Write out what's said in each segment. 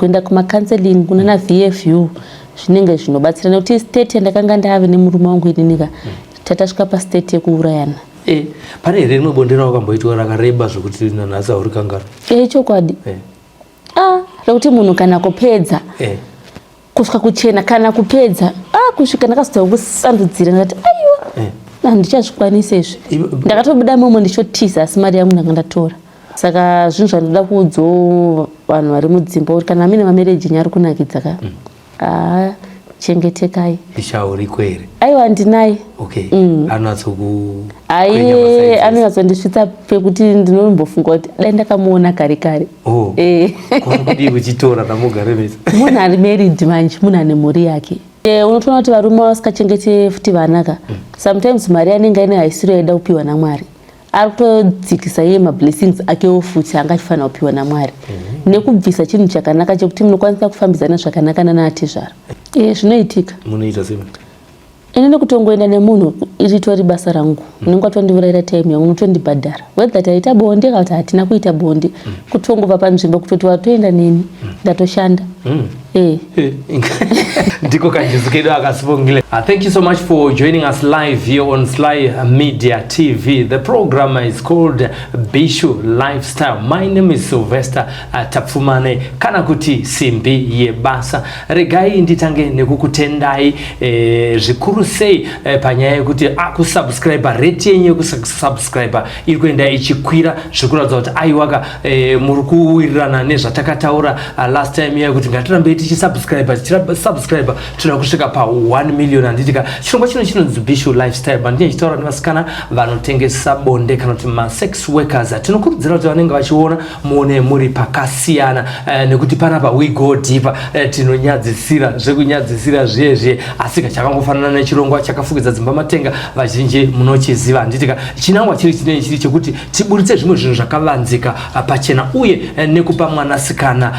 Kuenda kumacounseling kunana VFU zvinenge zvinobatsira, nekuti state yandakanga ndave nemurume wangu ininika, tatasvika pastate yekuurayana. Pane here rimwe bonde rawakamboitwa rakareba zvokuti nanhasi hauri kanganwa? Chokwadi. Ah, rekuti munhu kana kupedza kusvika kuchena, kana kupedza, ah, kusvika ndakazoda kusandudzira, ndakati aiwa, handichazvikwanisa izvi. Ndakatobuda momo ndichotiza, asi mari yangu ndanga ndatora. Saka zvinhu zvandoda kuudzawo vanhu vari mudzimba kuti kana mine mamarriage enyu ari kunakidza ka, haa, chengetekai. Ishauriko here? Aiwa, ndinaye. Okay, anonatsoku Aiye, anonyatsondisvitsa pekuti ndinombofunga kuti dai ndakamuona kare kare. Oh. Kudii kuchitora namugare mese? Munhu ari married manje, munhu ane mhuri yake. Unotoona kuti varume vasikachengete futi vana ka, sometimes mari anenge aine haisiro yaida kupiwa naMwari. Ari kutodzikisa iye mablessings akewo futi anga achifanira kupiwa naMwari, nekubvisa chinhu chakanaka chekuti munokwanisa kufambidzana zvakanaka nanaatezvara. Zvinoitika. Munoita sei? Ini nekutongoenda nemunhu iritori basa rangu. Unenge watondiurayira time yangu, unotondibhadhara whether taita bonde kana kuti hatina kuita bonde. Kutongobva panzvimbo kutoti watoenda neni, ndatoshanda. Ndiko kanjuzu kedu akasibongile. Thank you so much for joining us live here on Sly Media TV. The program is called Bishu Lifestyle. My name is Sylvester Tapfumane, kana kuti Simbi Yebasa. Regai nditange nekukutendai zvikuru sei panyaya yekuti akusubscribe. Rate yenyu yekusubscribe iri kuenda ichikwira, zviri kuratidza kuti aiwaka, muri kuwirirana nezvatakataura last time iya kuti ngatirambei tichisubscribe, tichisubscribe, toda kusvika pa1 million, handitika? Chirongwa chino chinonzi Bishu Lifestyle, mandinye chitaura nevasikana vanotengesa bonde kana kuti masex workers. Tinokurudzira kuti vanenge vachiona muone muri pakasiyana, nekuti panapa we go deeper. Tinonyadzisira zvekunyadzisira zviye zviye, asi chakangofanana nechirongwa chakafukidza dzimba matenga, vazhinji munochiziva, handitika? Chinangwa chiri chinei chiri chekuti tiburitse zvimwe zvinhu zvakavanzika pachena uye nekupa mwanasikana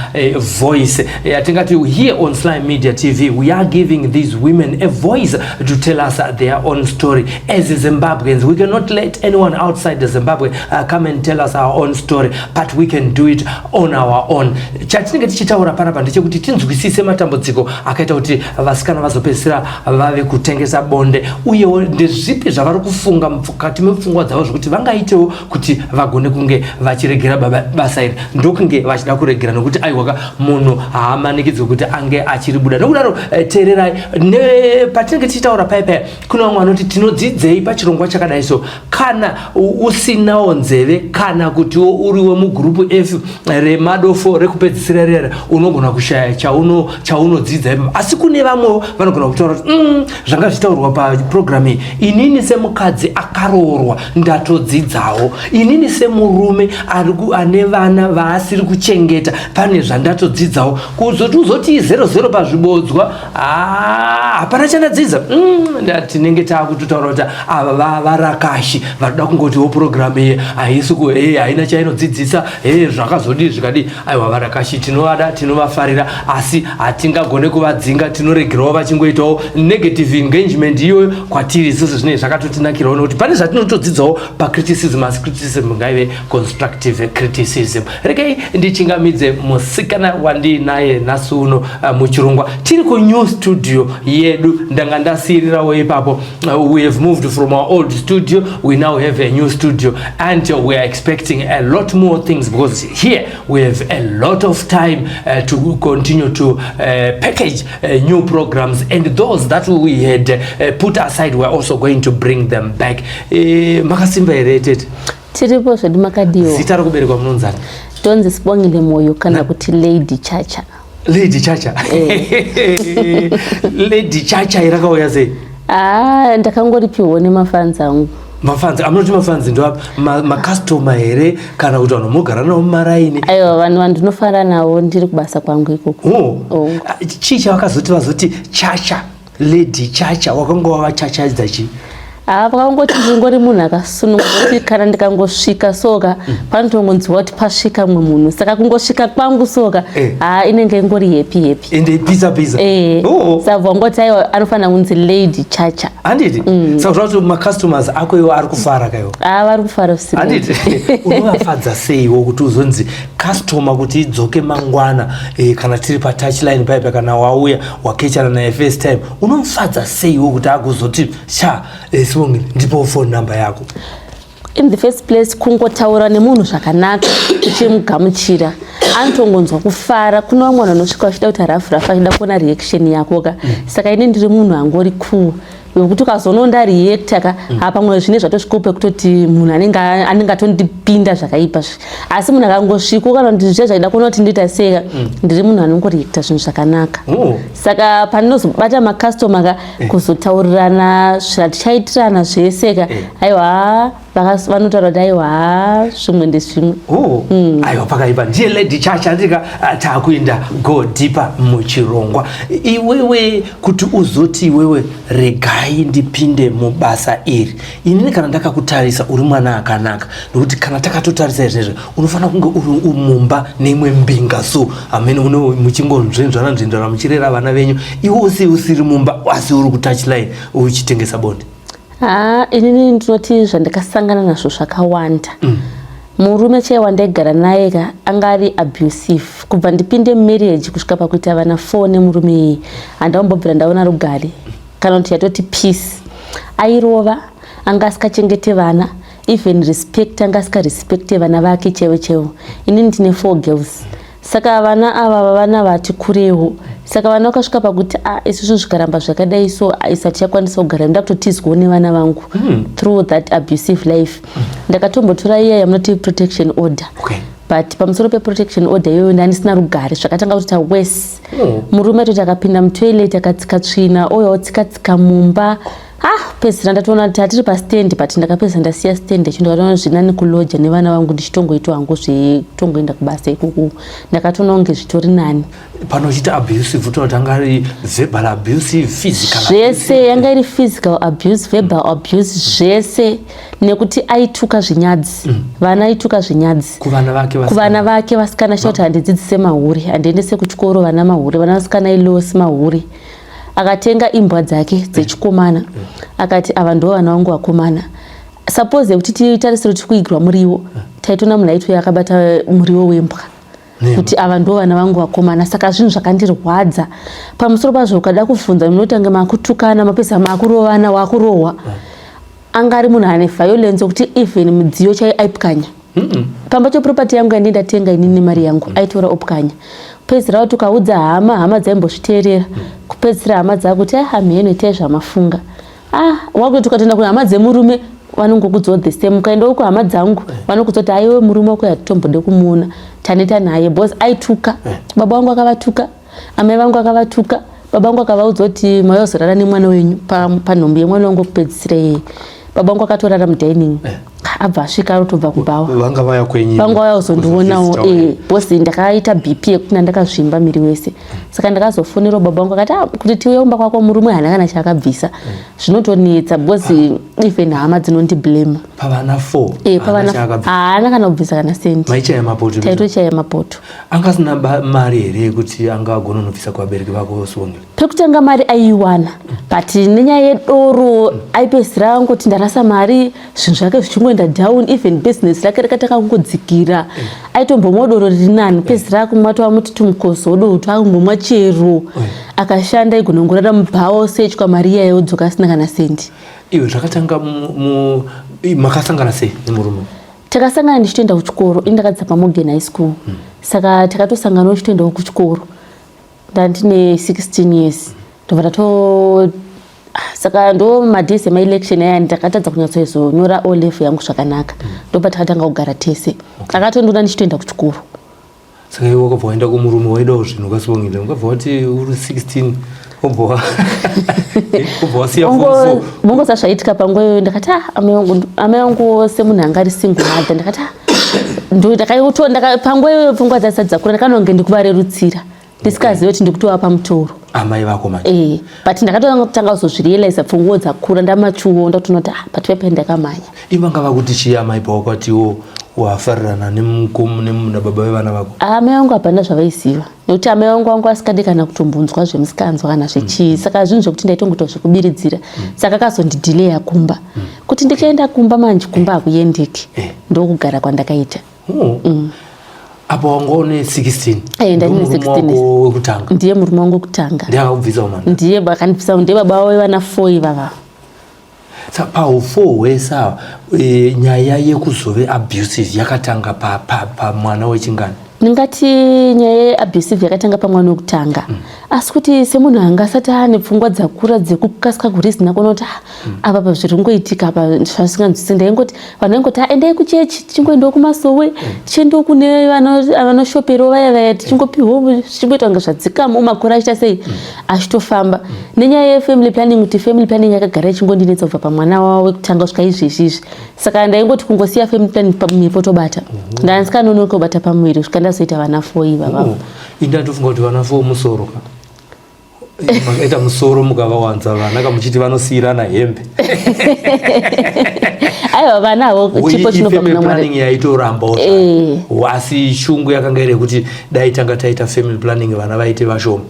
voice. Yatingati here on Sly Media TV, we are giving these women a voice to tell us their own story. As Zimbabweans, we cannot let anyone outside the Zimbabwe come and tell us our own story, but we can do it on our own. Chatinenge tichitaura panapa ndechekuti tinzwisise matambudziko akaita kuti vasikana vazopedzisira vave kutengesa bonde, uyewo ndezvipi zvavari kufunga mukati mepfungwa dzavo zvokuti vangaitewo kuti vagone kunge vachiregera basa iri, ndokunge vachida kuregera, nokuti aiwaka, munhu haamanikidzwe kuti ange achiribuda. Nokudaro teererai patinenge tichitaura paya paya. Kune vamwe vanoti tinodzidzei pachirongwa chakadai so? Kana usinawo nzeve, kana kutiwo uri wemugroup F remadofo rekupedzisira rera, unogona kushaya chaunodzidza ipapo. Asi kune vamwewo vanogona kutaura kuti zvanga zvichitaurwa paprogram iyi, inini semukadzi akaroorwa ndatodzidzawo, inini semurume ane vana vaasiri kuchengeta pane zvandatodzidzawo. Kuzoti uzoti 00 pazvibodzwa, hapana chandadzidza, tinenge taakutotaura kuti ava varakashi vanoda kungotiwo program iyi haisi haina chainodzidzisa, e zvakazodii zvikadii. Aiwa, varakashi tinovada, tinovafarira, asi hatingagone kuvadzinga. Tinoregerawo vachingoitawo negative engagement iyoyo kwatiri isusu. Zvinenge zvakatotinakirawo nekuti pane zvatinotodzidzawo pacriticism, asi criticism ngaive constructive criticism. Regai ndichingamidze musikana wandiinaye nhasi uno muchirongwa. Tiri kunew studio yedu, ndanga ndasiyirirawo ipapo. We have moved from our old studio, we now have a new studio, and we are expecting a lot more things because here we have a lot of time to continue to package new programs, and those that we had put aside, we're also going to bring them back. Makasimba here, tete? Tiripo zvedu, makadiwo? Zita rokuberekwa munonzani? Tonzi Sibongile Moyo, kana kuti Lady Chacha. Lady Chacha. Lady Chacha irakauya sei? Haa, ndakangoripiwo nemafans angu. Mafans amunoti mafans ndo macustomer here, kana kuti vanhu mogara navo mumaraini? Aiwa, vanhu vandinofara navo ndiri kubasa kwangu ikoko. Oh. Oh. Ah, chii chavakazoti vazoti Chacha, Lady Chacha? Wakanga wavachachadza chii? Haa, vakangoti ndingori munhu akasununguka, kuti kana ndikangosvika soka, panotongonziwa kuti pasvika mumwe munhu. Saka kungosvika kwangu soka, haa, inenge ingori happy happy. Ende pizza pizza. Oh. Saka vangoti aiwa, anofanira kunzi Lady Chacha. Handiti? Saka zvakuti macustomers ako iwo ari kufara kaiwo? Haa, vari kufara zvisinei. Handiti? Unovafadza seiwo kuti uzonzi Customer kuti idzoke mangwana, kana tiri patouchline paipa, kana wauya wakechana naye first time, unomufadza seiwo kuti agozoti, "Sha, Sibongile, ndipo phone number yako"? In the first place, kungotaura nemunhu zvakanaka uchimugamuchira, anotongonzwa kufara. Kune vamwe vanhu vanosvika vachida kuti rafu rafu, achida kuona reaction yako ka. Saka ine ndiri munhu angori cool, wekuti ukazoona ndareacta ka, pamwe zvine zvatosvikawo pekutoti munhu anenge atondipinda zvakaipa. Asi munhu akangosvika kana kuti zviya zvaida kuona kuti ndoita sei ka, ndiri munhu anongoreacta zvinhu zvakanaka. Saka pandinozobata macustomer ka, kuzotaurirana zvatichaitirana zvese ka, aiwa, vanotaura kuti aiwa, zvimwe ndezvimwe. Oh, aiwa, pakaipa. Ndiye Lady Chacha ndika. Taakuenda go deeper muchirongwa. Iwewe, kuti uzoti iwewe, "Regai ndipinde mubasa iri," inini kana ndakakutarisa, uri mwana akanaka, nokuti kana takatotarisa izvezvo, unofanira kunge uri mumba neimwe mbinga, so hamene une muchingonzvenzvana nzvenzvana, muchirera vana venyu. Iwe usiri mumba, asi uri kutouchline uchitengesa bonde. Ha, inini ndinoti zvandakasangana nazvo zvakawanda. Murume chaiye wandaigara naye ka, anga ari abusive. Kubva ndipinde mumarriage kusvika pakuita vana 4 nemurume iyeye, handambobvira ndaona rugare kana kuti yatoti peace. Airova, anga asikachengete vana, even respect anga asikarespecte vana vake chaivo chaivo. Inini ndine four girls, saka vana ava vana vati kurewo. Saka vana vakasvika pakuti, a, isusu zvikaramba zvakadai so, isati chakwanisa kugara, ndoda kutotizwawo nevana vangu through that abusive life. Ndakatombotora iya yamunoti protection order, but pamusoro peprotection order iyoyo ndandisina rugare. Zvakatanga kutoita worse. Murume atoti akapinda mutoilet akatsika tsvina, ouyawo tsika-tsika mumba. Ah, pedzisira ndatoona kuti hatiri pastand, but ndakapedzisa ndasiya stand yacho. Ndakatoona zvinani kuloja nevana vangu, ndichitongoitwa hangu zvetongoenda kubasa ikoko. Ndakatoona kunge zvitori nani. Panochita abusive, utaura kuti anga ari verbal abusive, physical? Zvese, yanga iri physical abuse, verbal abuse, zvese, nekuti aituka zvinyadzi vana, aituka zvinyadzi. Kuvana vake? Kuvana vake vasikana, achita kuti handidzidzise mahure, handiendese kuchikoro vana mahure, vana vasikana ilosi mahure. Akatenga imbwa dzake dzechikomana, akati ava ndo vana vangu vakomana. Suppose yekuti titarisire kuti kuigirwa muriwo, taitoona munhu aitouya akabata muriwo wembwa, kuti ava ndo vana vangu vakomana. Saka zvinhu zvakandirwadza. Pamusoro pazvo, ukada kubvunza, munotange makutukana, mapedza makurovana, wakurohwa. Anga ari munhu ane violence, wekuti even mudziyo chai aipwanya pamba cho. Property yangu yandii ndatenga inini nemari yangu, aitora opwanya. Kupedzisira kuti ukaudza hama, hama dzaimbozviteerera. Kupedzisira hama dzakuti, "Ah, hamheno, itai zvamafunga." Ah, wakuti ukatoenda kuhama dzemurume, vanongokudzawo the same. Ukaendawo kuhama dzangu, vanokudza kuti, "Aiwe, murume wako hatitombode kumuona, taneta naye," because aituka baba vangu, akavatuka amai vangu, akavatuka baba vangu, akavaudza kuti mauya kuzorara nemwana wenyu panhumbu yemwana wangu wekupedzisira iyeye. Baba vangu akatorara mudining, abva asvika arotobva kubhawa. Vanga vaya kwenyu? Vanga vauya kuzondionawo, because ndakaita BP yekuti ndandakazvimba miri wese. Saka ndakazofonerawo baba vangu, akati, "Ah, kuti tiuye kumba kwako, murume haana kana chaakabvisa." Zvinotonetsa because even hama dzinondiblame. Pavana 4? Pavana haana kana kubvisa kana sendi. Maichaya mapoto? Taitochaya mapoto. Anga asina mari here yekuti anga agona unobvisa kuvabereki vako, Sibongile? Pekutanga mari aiiwana, but nenyaya yedoro aipedzisira angoti ndarasa mari. Zvinhu zvake zvichingoenda down, even business rake rikatanga kungodzikira. Aitombomwa doro riri nani, pedzisira akumwa tovamuti tumukozodo, twakumbomwa chero. Akashanda, igona kungorara mubhawa, osechwa mari iya, yodzoka asina kana sendi. Iwe, zvakatanga makasangana sei nemurume? Takasangana ndichitoenda kuchikoro. Ini ndakadzidza paMorgan High School, saka takatosangana uchitoendawo kuchikoro. Ndandine 16 years, ndobva ndato, saka ndo madays emaelection aya, ndakatadza kunyatsozonyora O level yangu zvakanaka. Ndobva takatanga kugara tese. Akatondiona ndichitoenda kuchikoro. Saka iwe wakabva waenda kumurume, waidawo zvinhu kaSibongile, ungabva wati uri 16, wobva wasiya form 4? Mongoza zvaitika panguva iyoyo, ndakati, ah, amai vangu semunhu anga ari single mother, ndakati, ah, panguva iyoyo pfungwa dzasati dzakura, ndakanonge ndikuvarerutsira ndisikazivi kuti ndikutovapa mutoro. Amai vako manje? Eh, but ndakatotanga kuzozvirealiza pfungwa dzakura, ndamachuwo, ndatoona kuti, ah, but pepe ndakamhanya. Ivanga vakuti chii amai pawakatiwo wafarirana nababa vevana vako? Amai vangu hapana zvavaiziva, nekuti amai vangu vangu vasikadi kana kutombonzwa zvemusikanzwa kana zvechii. Saka zvinhu zvekuti ndaitongoita zvekubiridzira. Saka akazondidhileya kumba, kuti ndichaenda kumba manje, kumba hakuendeki. Ndokugara kwandakaita. Oh. Apa wanga une 16? Eh, ndani Ndiye murume 16. wako wekutanga? Ndiye murume wangu wekutanga. Ndiye akakubvisa umhandara? Ndiye akandibvisa, ndiye baba vevana 4 ivava. Saka pau4 hwese ava, nyaya yekuzove abusive yakatanga pamwana wechingani? Ndingati nyaya yeabusive yakatanga pamwana wekutanga, asi kuti semunhu anga asati ane pfungwa dzakura dzekukasika kurizina kuona kuti apa pazviri kungoitika apa zvasinganzwisisi, ndaingoti vanhu vaingoti, "Ah, endai kuchechi, tichingoendawo kumasowe, tichiendawo kune vanoshoperawo vaya vaya, tichingopiwawo, zvichingoita kunge zvadzikamo." Makore achiita sei, achitofamba. Nenyaya yefamily planning, kuti family planning yakagara ichingondinetsa kubva pamwana wavo wekutanga kusvika izvezvi izvi. Saka ndaingoti kungosiya family planning, pamuviri potobata. Ndandisinganonoki kubata pamuviri kusvika ndazoita vana 4 ivava. Oh, ini ndofunga kuti vana 4 musoro ka. Makaita musoro mukavawanza vana kamuchiti vanosiyirana hembe. Aiwa, vana avo chipo chinobva Family kuna Mwari. planning yaitorambawo, asi shungu yakanga iri yekuti dai tanga taita family planning, vana vaite vashoma.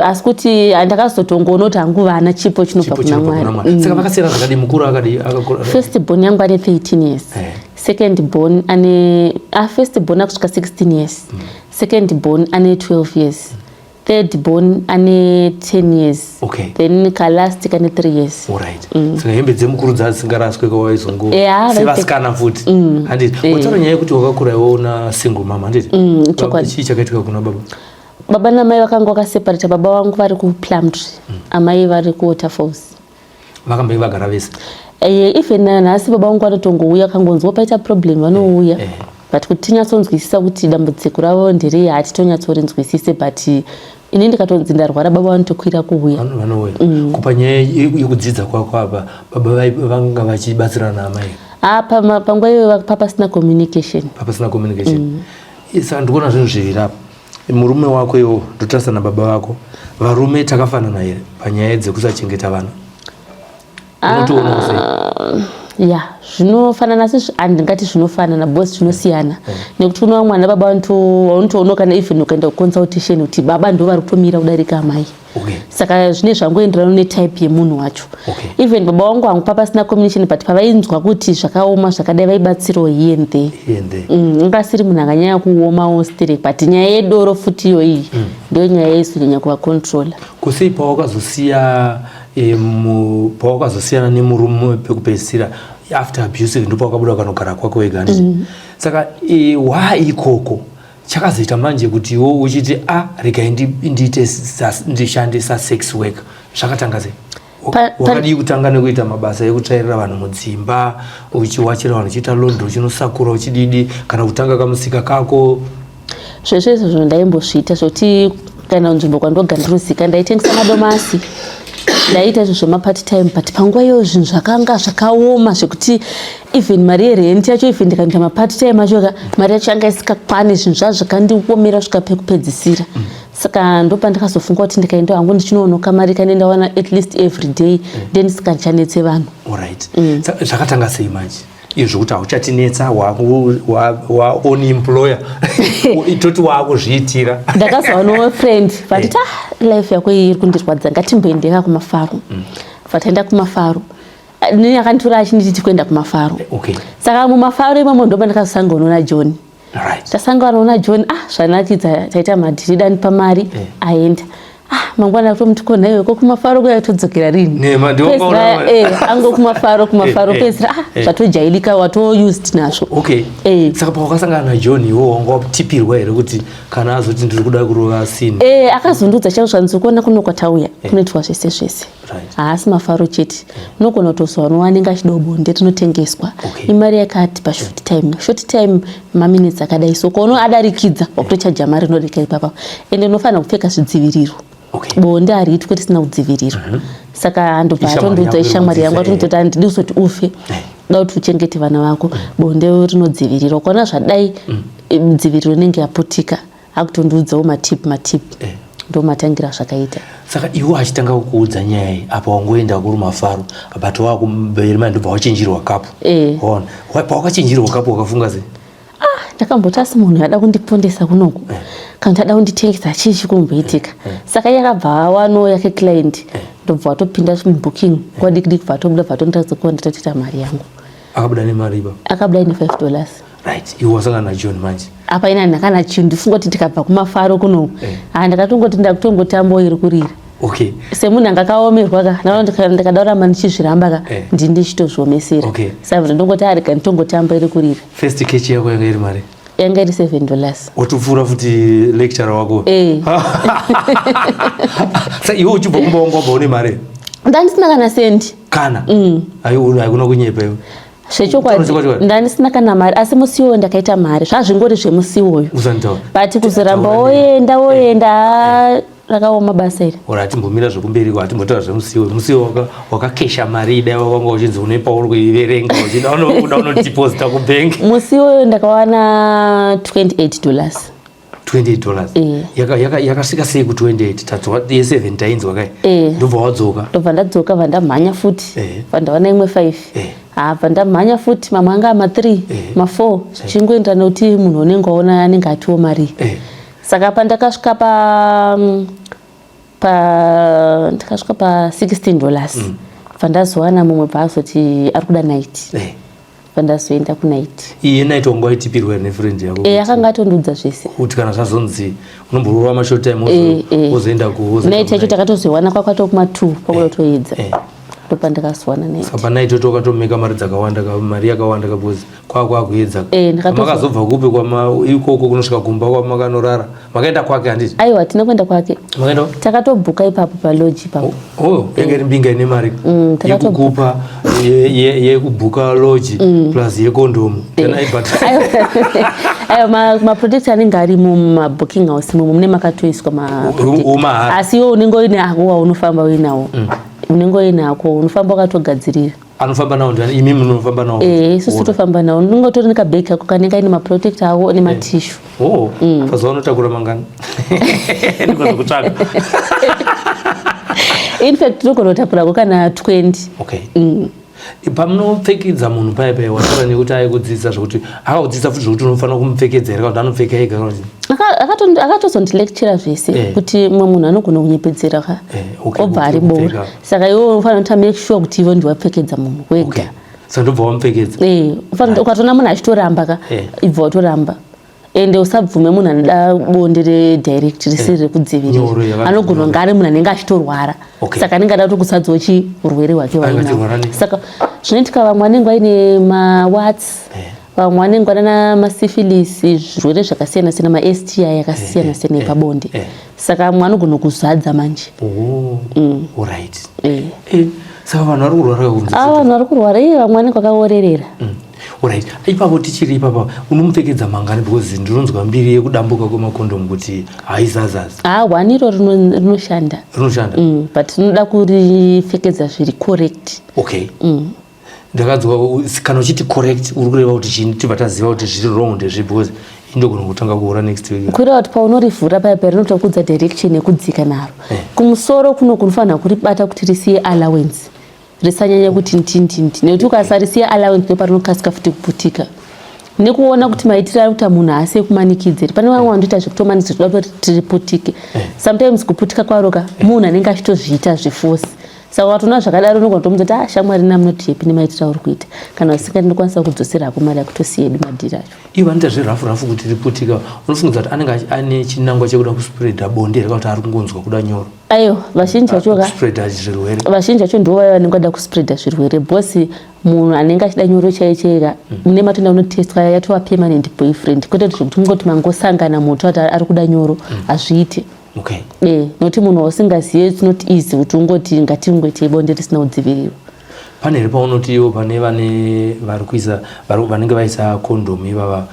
Asi kuti ndakazotongoona kuti hangu vana chipo chinobva Chipo kuna chinobva kuna Mwari. Mwari. Saka vakasiyana zvakadii? Mukuru akadii, akakura? First born yangu ane 13 years. Second born ane, first born akusvika 16 years, second born ane 12 years, third born ane 10 years. Then kalast kane 3 years. Alright, saka hembe dzemukuru dzadzisingaraswe kawaizongo Yeah, sevasikana futi, handiti? Wataura nyaya yekuti wakakura iwe una single mama, handiti? Chokwadi. Chii chakaitika kuna baba? Baba namai vakanga vakaseparata. Baba vangu vari kuPlumtree, amai vari kuWaterfalls. Vakambenge vagara vese? Even nanhasi baba vangu vanotongouya, kangonzwa paita problem vanouya. But kuti tinyatsonzwisisa kuti dambudziko ravo nderei, hatitonyatsorinzwisise, but ini ndikatonzi ndarwara, baba vanotokwira kuuya. Vanouya. Kupa nyaya yekudzidza kwako apa, baba vanga vachibatsirana naamai? Ah, panguva iyoyo papasina communication. Papasina communication. Saka ndikuona zvinhu zviviri apa. Murume wako iwo, ndotarisa nababa vako, varume takafanana here panyaya dzekusachengeta vana? Unotoonawo sei? Ya, zvinofanana, asi handingati zvinofanana because zvinosiyana, nekuti kuna vamwe vana baba vanotoona kana even ukaenda kuconsultation kuti baba ndo vari kutomira kudarika amai. Saka zvine zvangoenderana netype yemunhu wacho. Even baba vangu hangu papasina communication, but pavainzwa kuti zvakaoma zvakadai, vaibatsirawo here and there. Here and there. Ingasiri munhu akanyanya kuomawo sterek, but nyaya yedoro futi iyo iyi ndo nyaya yaizonyanya kuvacontrola. Kusei pawakazosiya pawakazosiyana nemurume pekupedzisira after abusive, ndipo wakabuda ukanogara kwako wega, handiti? Saka wa ikoko chakazoita manje kuti iwo uchiti, a regai ndiite ndishande sasex work, zvakatanga sei? Wakadii kutanga nekuita mabasa ekutsvairira vanhu mudzimba, uchiwachira vanhu, uchiita laundry, uchinosakura, uchididi, kana kutanga kamusika kako? Zveshe izvozvo ndaimbozviita, zvokuti kana nzvimbo kwandogara ndirozika, ndaitengesa madomasi, ndaiita izvo zvemapart time. But panguva iyoyo zvinhu zvakanga zvakaoma zvekuti even mari yerent yacho, even ndikaita mapart time acho ka, mari yacho yanga isikakwani. Zvinhu zvazvo zvakandiomera kusvika pekupedzisira. Saka ndopandakazofunga kuti ndikaenda hangu ndichinonoka mari kane ndawana at least every day, then ndisingachanetse vanhu. Alright. Saka zvakatanga sei manje izvo zvokuti hauchatinetsa, waon employer, toti waakuzviitira? Ndakazowanawo friend vatiti, ah, life yako iyi iri kundirwadza, ngatimboendeka kumafaro. Vataenda kumafaro, nini akanditora achinditi tikuenda kumafaro. Saka mumafaro imomo ndo pandakazosangana naJohn. Tasangana naJohn, ah, zvanakidza, taita madhiri, danipa mari. Aenda, ah, mangwana tomuti, kona iwe ko kumafaro kuya todzokera rini? Nema, ndiwo Pedzisira, kaona- ango kumafaro, kumafaro. Pedzisira, ah, zvatojairika, wato used nazvo. Saka pawakasangana naJohn, iwo wanga watipirwa here kuti kana azoti ndiri kuda kurova sini? Akazondiudza chaizvo, zvanzi kuona kuno kwatauya kunoitwa zvese zvese. Haasi mafaro chete, unogona kutozowana anenge achida bonde rinotengeswa. Imari yakati pashort time, short time, maminutes akadai, so ukaona adarikidza wakutochaja mari inodarika ipapa. Ende unofanira kupfeka zvidziviriro. Bonde hariitwi risina kudzivirirwa. Saka ndobva Ishamwari atondiudza, yako ishamwari yangu, iri atondiudza kuti handidi kuzoti ufe, da kuti uchengete vana vako, bonde rinodzivirirwa. Ukaona zvadai, dziviriro inenge yaputika. Akutondiudzawo matip matip. Ndo matangira zvakaita. Saka iwo achitanga kukuudza nyaya iyi, apa wangoenda kuri mafaro, but wakumberi mai ndobva wachinjirwa kapu. Waona, pawakachinjirwa kapu wakafunga sei? Ndakamboti asi munhu ada kundipondesa kunoku kana kuti ada kunditengesa, chii chikumboitika? Saka iye akabva awanawo yake client, ndobva watopinda mubooking nguva diki diki, bva atobuda, bva atondiratidza kuva nditatoita mari yangu. Akabuda nemari ipa? Akabuda ine $5. Right, iwe wasangana naJohn manje. Apa ina ndakana chinhu, ndifunga kuti ndikabva kumafaro kuno. Ha, ndakatongoti ndakutongotambawo iri kurira. Semunhu anga akaomerwa ka, ndakaona ndikada kuramba ndichizviramba ka, ndini ndichitozviomesera. Saka ndongoti arega nditongotamba iri kurira. First catch yako yanga iri mari? Yanga iri $7. Watopfuura futi lecturer wako. Sa iwe uchibva kumba wangu wabva une mari? Ndandisina kana sendi. Kana? Haikuna kunyepa iwe. Zvechokwadi ndandisina kana mari, asi musi iwoyo ndakaita mari, zvazvingori zvemusi iwoyo. Usanditaura. But kuzoramba woenda woenda, rakaoma basa iri. Ora hatimbomira zvekumberi ko, hatimbotaura zvemusiwo. Musiwo wakakesha mari, idai wakanga uchinzi une pauri kuiverenga uchida unoda unodeposita kubhengi. Musi iwoyo ndakawana $28. $28? Yakasvika sei ku28? Tadzwa ye7 tainzwa kai. Ndobva wadzoka? Ndobva ndadzoka, bva ndamhanya futi. Bva ndawana imwe 5. Ha, bva ndamhanya futi, mamwe anga ma3, ma4, zvichingoenderana nekuti munhu unenge waona anenge atiwo mari. Saka pandakasvika pa ndakasvika pa $16, bva ndazowana mumwe, bva azoti ari kuda night. Bva ndazoenda kunight. Iye night wanga waitipirwa nefriend yako? E, akanga atondiudza zvese. Kuti kana zvazonzi unomborova mashort time, wozoenda ku Night yacho takatozoiwana kwakwato kuma2, kwakuda kutoedza. Ndopandakazowana night. Saka panight yoto wakatomeka mari dzakawanda, mari yakawanda ka, because kwakwakuedza. Makazobva kupi kwama ikoko kunosvika kumba kwamakanorara? Makaenda kwake, handiti? Aiwa, tina kuenda kwake. Makaenda? Takatobhuka ipapo palodge ipapo. Oh, yanga iri mbinga ine mari. Yekukupa, yekubhuka lodge, plus yekondomu. Kana ibata. Aiwa, maprotector anenge arimo mumabooking house momo, mune makatoiswa maprotector. Umahara. Asi iwe unenge uine ako waunofamba uinawo. Unenge uine ako, unofamba wakatogadzirira. Anofamba nawo ndiani? Imi munofamba nawo? Eh, isusu tofamba nawo. Unenge utori nekabhegi kako kanenge kaine maprotector ako nematishu. Oh, pazuva unotakura mangani? Ndikozokutsvaga. In fact, tinogona kutakurako kana 20. Okay. Pamunopfekedza munhu paya paya, wataura nekuti aikudzidzisa zvokuti akakudzidzisa futi zvokuti unofanira kumupfekedza here, kana kuti anopfeka ega, kana kuti Akatozondilectura zvese, kuti mumwe munhu anogona kunyepedzera ka, obva kuti ari bora. kupfeka. Saka iwe unofanira kuti make sure kuti iwe ndiwapfekedza munhu wega. Okay, saka ndobva wamupfekedza. Eh, ukatoona munhu achitoramba ka, ibva watoramba. Ende usabvume munhu anoda bonde redirect risiri Nyoro rekudzivirira. yakanzi Anogona nyoro. kunge ari munhu anenge achitorwara. Saka anenge ada kutokusadzawo chirwere hwake Anenge wainawo. achirwara nei? Saka zvinoitika, vamwe vanenge vaine mawarts, vamwe vanenge vana masyphilis, zvirwere zvakasiyana siyana, maSTI akasiyana siyana epabonde. Saka mumwe anogona kuzadza manje. Oh, alright. Saka vanhu vari kurwara kunze? Ava vanhu vari kurwara iye, vamwe vanenge vakaorerera. Alright, ipapo tichiri ipapa, unomupfekedza mangani? Because ndinonzwa mbiri yekudambuka kwemakondomu kuti haizazazi. Ha, one iro rinoshanda. Rinoshanda? But rinoda kuripfekedza zviri correct. Okay, ndakanzwa kana uchiti correct, uri kureva kuti chini? Tibva taziva kuti zviri wrong ndezvi, because indogona kutanga kuura next week. Kureva kuti paunorivhura paya paya, rinotokudza direction yekudzika naro. Kumusoro kuno kunofanira kuribata kuti risiye allowance, risanyanya kuti ndindindi, nekuti ukasarisiya allowance ndoparinokasika futi kuputika. Nekuona kuti maitiro ari kuita munhu haasi ekumanikidzeri. Pane vamwe vanotoita zvekutomanikidza kuda kuti riputike. Sometimes kuputika kwaro ka, munhu anenge achitozviita zveforce. Saka ukatoona zvakadaro, unogona kutomudza kuti, "Ah, shamwari, namunoti happy nemaitiro auri kuita. Kana usingadi, ndokwanisa kudzosera mari yako, tosiya yedu madhiri acho." Ivo vanoita zverafu rafu kuti riputika, unofungidzwa kuti anenge ane chinangwa chekuda kuspreada bonde here, kana kuti ari kungonzwa kuda nyoro? Aiwa, vazhinji vacho ka, kuspreada zvirwere. Vazhinji vacho ndo vaya vanenge vada kuspreada zvirwere, because munhu anenge achida nyoro chaiyo chaiyo, mune matenda unotestwa, yatova permanent boyfriend, kwete kuti zvekuti mungoti mangosangana munhu toti ari kuda nyoro, hazviiti. Nokuti munhu wausingazive, it's not easy kuti ungoti ngatingoitei bonde risina kudzivirirwa. Pane here paunoti iwo pane vane vari kuisa, vanenge vaisa kondomu ivava,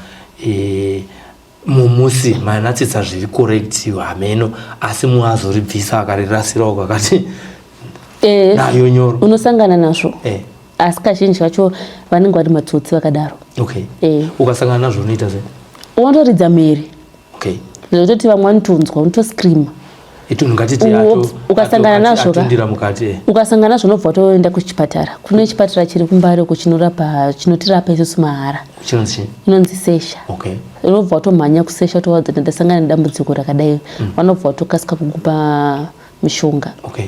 mumusi manatsitsa zviri correct, hameno, asi mumwe azoribvisa akarirasirawo kakati nayo nyoro? Unosangana nazvo. Asi kazhinji kacho vanenge vari matsotsi vakadaro. Ukasangana nazvo unoita sei? Unotoridza mhere. Zvekutoti vamwe vanotonzwa, unotoscreama. Itunhu ngatiti Ukasangana nazvo ka, atundira mukati. Ukasangana nazvo unobva watoenda kuchipatara. Kune chipatara chiri kuMbare uko chinorapa, chinotirapa isusu mahara. Chinonzi chii? Inonzi Sesha. Unobva watomhanya kuSesha, tovaudza kuti ndasangana nedambudziko rakadai. Vanobva watokasika kukupa mishonga. Okay,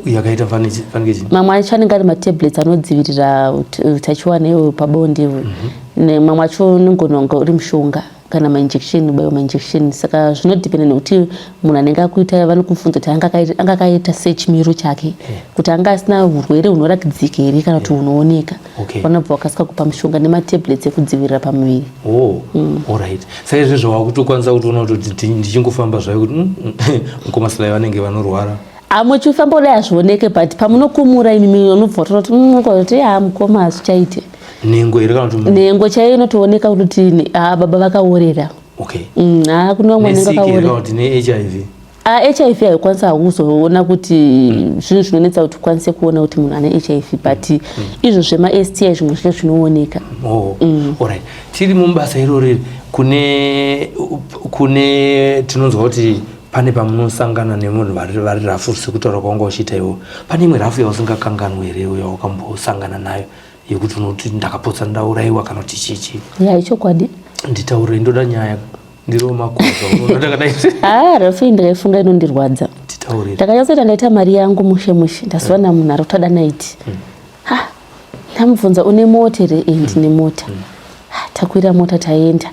yakaita fanike chii? Mamwe acho anenge ari matablets anodzivirira utachiwana iwo pabonde. Mamwe acho unogona kunge uri mushonga kana mainjection, ubaiwa mainjection. Saka zvinodhipenda nekuti munhu anenge akuita, vanokubvunza kuti anga akaita sei, chimiro chake, kuti anga asina urwere hunorakidzika here kana kuti hunooneka. Vanobva vakasika kupa mushonga nematablets ekudzivirira pamuviri. Oh, alright. Saka izvezvo wakutokwanisa kutoona kuti ndichingofamba zvayo kuti mukoma Sly vanenge vanorwara? Amuchifamba kudai hazvioneke, but pamunokumura imimi unobva watoona kuti kuti ha, mukoma, hazvichaite. Nhengo here kana kuti? Nhengo chaiyo inotooneka kuti ha, baba vakaorera. Ha, kune vamwe vanenge Nesiki here kana vakaorera. Kuti neHIV? HIV haikwanisa kuzoona kuti zvinhu zvinonetsa kuti ukwanise kuona kuti munhu ane HIV, but izvo zvemaSTI zvimwe zvinenge zvinooneka. Oh, alright. Tiri mubasa irori, kune tinonzwa kuti pane pamunosangana nemunhu vari rough, sekutaura kwanga uchiita iwo. Pane imwe rough yausingakanganwi here yawakambosangana nayo yekuti unoti ndakapotsa ndaurayiwa kana kuti chichi? Ya, ichokwadi. Nditaurire, ndoda nyaya, ndiriwo makoza unoona ndakadai. Ha, rough iyi ndikaifunga inondirwadza. Titaurire. Ndakanyatsoita ndaita mari yangu mushe mushe, ndazowana munhu ari kutoda naiti. Ha, ndamubvunza, "Une mota here?" "E, ndine mota." Ha, takwira mota, taenda.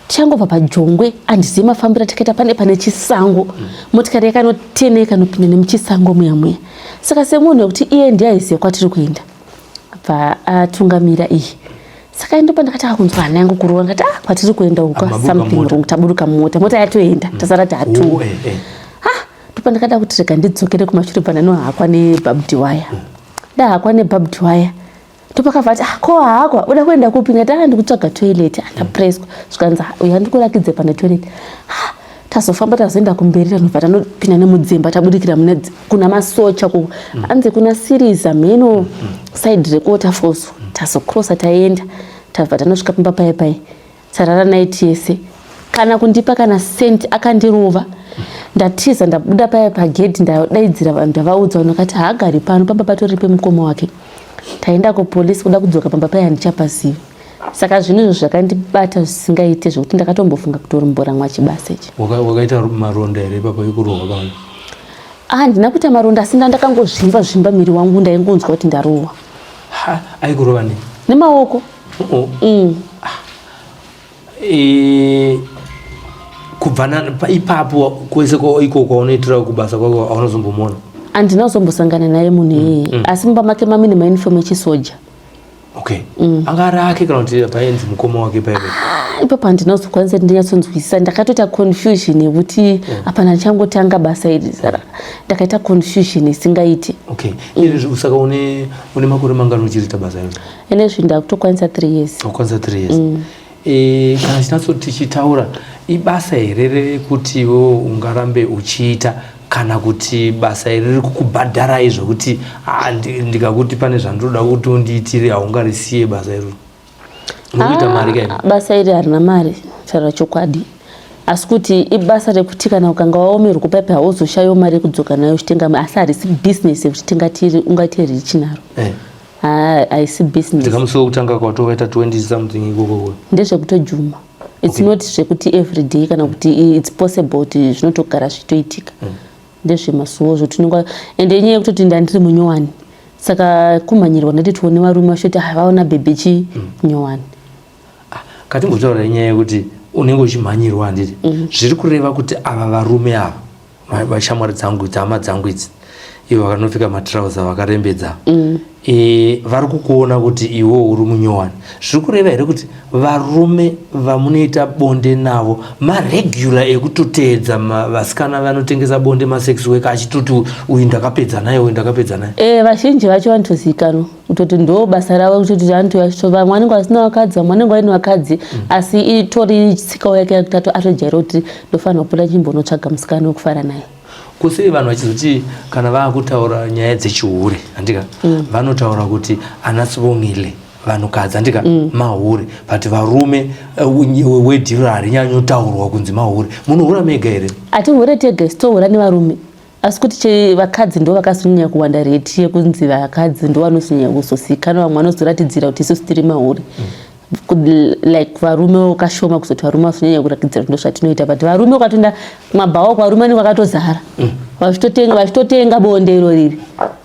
Tichangobva pajongwe, handizivi mafambiro atakaita, pane chisango. Motikari yakanotena, ikanopinda nemuchisango muya muya. Saka semunhu wekuti iye ndiye aiziva kwatiri kuenda, bva atungamira iyi. Saka ndopa ndakatanga kunzwa hana yangu kurova. Ndikati, "Ah, kwatiri kuenda uko Ah, maburuka something mumota. wrong." Taburuka mumota, mota yatoenda, tasara tatu. Oh. Ndopa ndakada kuti rega ndidzokere kumashure, bva ndanohakwa nebarbed wire. Ndahakwa nebarbed wire, ndopakabva ati, "Ah, ko hakwa uda kuenda kupi?" Ndati, "Ah, ndikutsvaga toilet." Andapreswa, zvikanzi, "Ah, uya ndikurakidze pane toilet." Ah, tazofamba, tazoenda kumberi, tanobva tanopinda nemudzimba, tabudikira mune kuna masocha ku anzi kuna siriza mheno side rekuWaterfalls. Tazokrosa, taenda, tabva tanosvika pamba pai pai, tarara night yese. Kana kundipa kana senti. Akandirova, ndatiza, ndabuda paya pagedhi, ndadaidzira vanhu, ndavaudza. Vanhu vakati haagari pano, pamba patori pemukoma wake. Taenda kupolisi, kuda kudzoka pamba paya handichapazivi. Saka zvinhu izvo zvakandibata zvisingaite, zvekuti ndakatombofunga kutoromboramwa chibasa ichi. Wakaita maronda here ipapo ekurohwa pano? Ah, handina kuita maronda, asi ndakangozvimba zvimba miri wangu, ndaingonzwa kuti ndarohwa. Ha, aikurova nei? Nemaoko. Oh. Kubva ipapo kwese iko kwaunoitira kubasa kwako, haunozombomuona? Handina kuzombosangana naye munhu iyeye, asi mumba make mamine mauniform echisoja. Okay, anga ari ake kana kuti paenzi mukoma wake paipo? Ah, ipapo handina kuzokwanisa kuti ndinyatsonzwisisa. Ndakatoita confusion yekuti apana, ndichangotanga basa iri, saka ndakaita confusion isingaiti. Okay, izvi saka une makore mangani uchiriita basa iro? Ene zvinhu ndakutokwanisa 3 years. Wakwanisa 3 years. Kana chinatso tichitaura, ibasa here rekuti iwewe ungarambe uchiita, kana kuti basa iri riri kukubhadharai zvokuti, ah, ndikakuti pane zvandinoda kuti undiitire, haungarisiye basa iroro? Muri kuita mari kaini? Ah, basa iri harina mari, taura chokwadi, asi kuti ibasa rekuti kana ukanga waomerwa kupaipa, hauzoshayiwo mari yekudzoka nayo uchitenga. Asi harisi bhizinesi yekuti tingati ungaite rich naro. Ah, haisi business. Ndikamusi wekutanga kwatovaita 20 something ikoko? Ndezvekutojuma. It's not zvekuti everyday kana kuti it's possible kuti zvinotogara zvichitoitika. Ndezvemasuwo zvotinonga, ende inyaya yekutoti ndandiri munyowani, saka kumhanyirwa ndati tione varume vachitoti, "Ah, vaona bhebhe chi nyowani." Katimbotaura inyaya yekuti unenge uchimhanyirwa, handiti? Zviri kureva kuti ava varume ava, vashamwari dzangu idzi, hama dzangu idzi, ivo vakanopfeka matrauza vakarembedza, vari kukuona kuti iwe uri munyowani. Zviri kureva here kuti varume vamunoita bonde navo maregular ekutoteedza vasikana vanotengesa bonde, masex worker, achitoti uyu ndakapedza naye, uyu ndakapedza naye? Vazhinji vacho vanotozivikanwa kutoti ndo basa ravo, kutoti vantu vamwe vanenge vasina vakadzi, vamwe vanenge vaine vakadzi, asi itori tsikawo yake yekuti atojaira kuti ndofanira kupota chimbonotsvaga musikana wekufara naye. Kusei vanhu vachizoti kana vaakutaura nyaya dzechihure, handika, vanotaura kuti ana Sibongile, vanhukadzi, handika, mahure, but varume wedhiro harinyanyotaurwa kunzi mahure. Munohura mega here? Hatihure tega, isu tohura nevarume, asi kuti vakadzi ndo vakazonyanya kuwanda. Rate yekunzi vakadzi ndo vanozonyanya kuzozikanwa, vamwe vanozoratidzira kuti isusu tiri mahure. Like varume kashoma kuzoti varume vazonyanya kuratidzira kuti ndo zvatinoita, but varume ukatoenda kumabhawa, varume vanenge vakatozara, vachitotenga bonde iro riri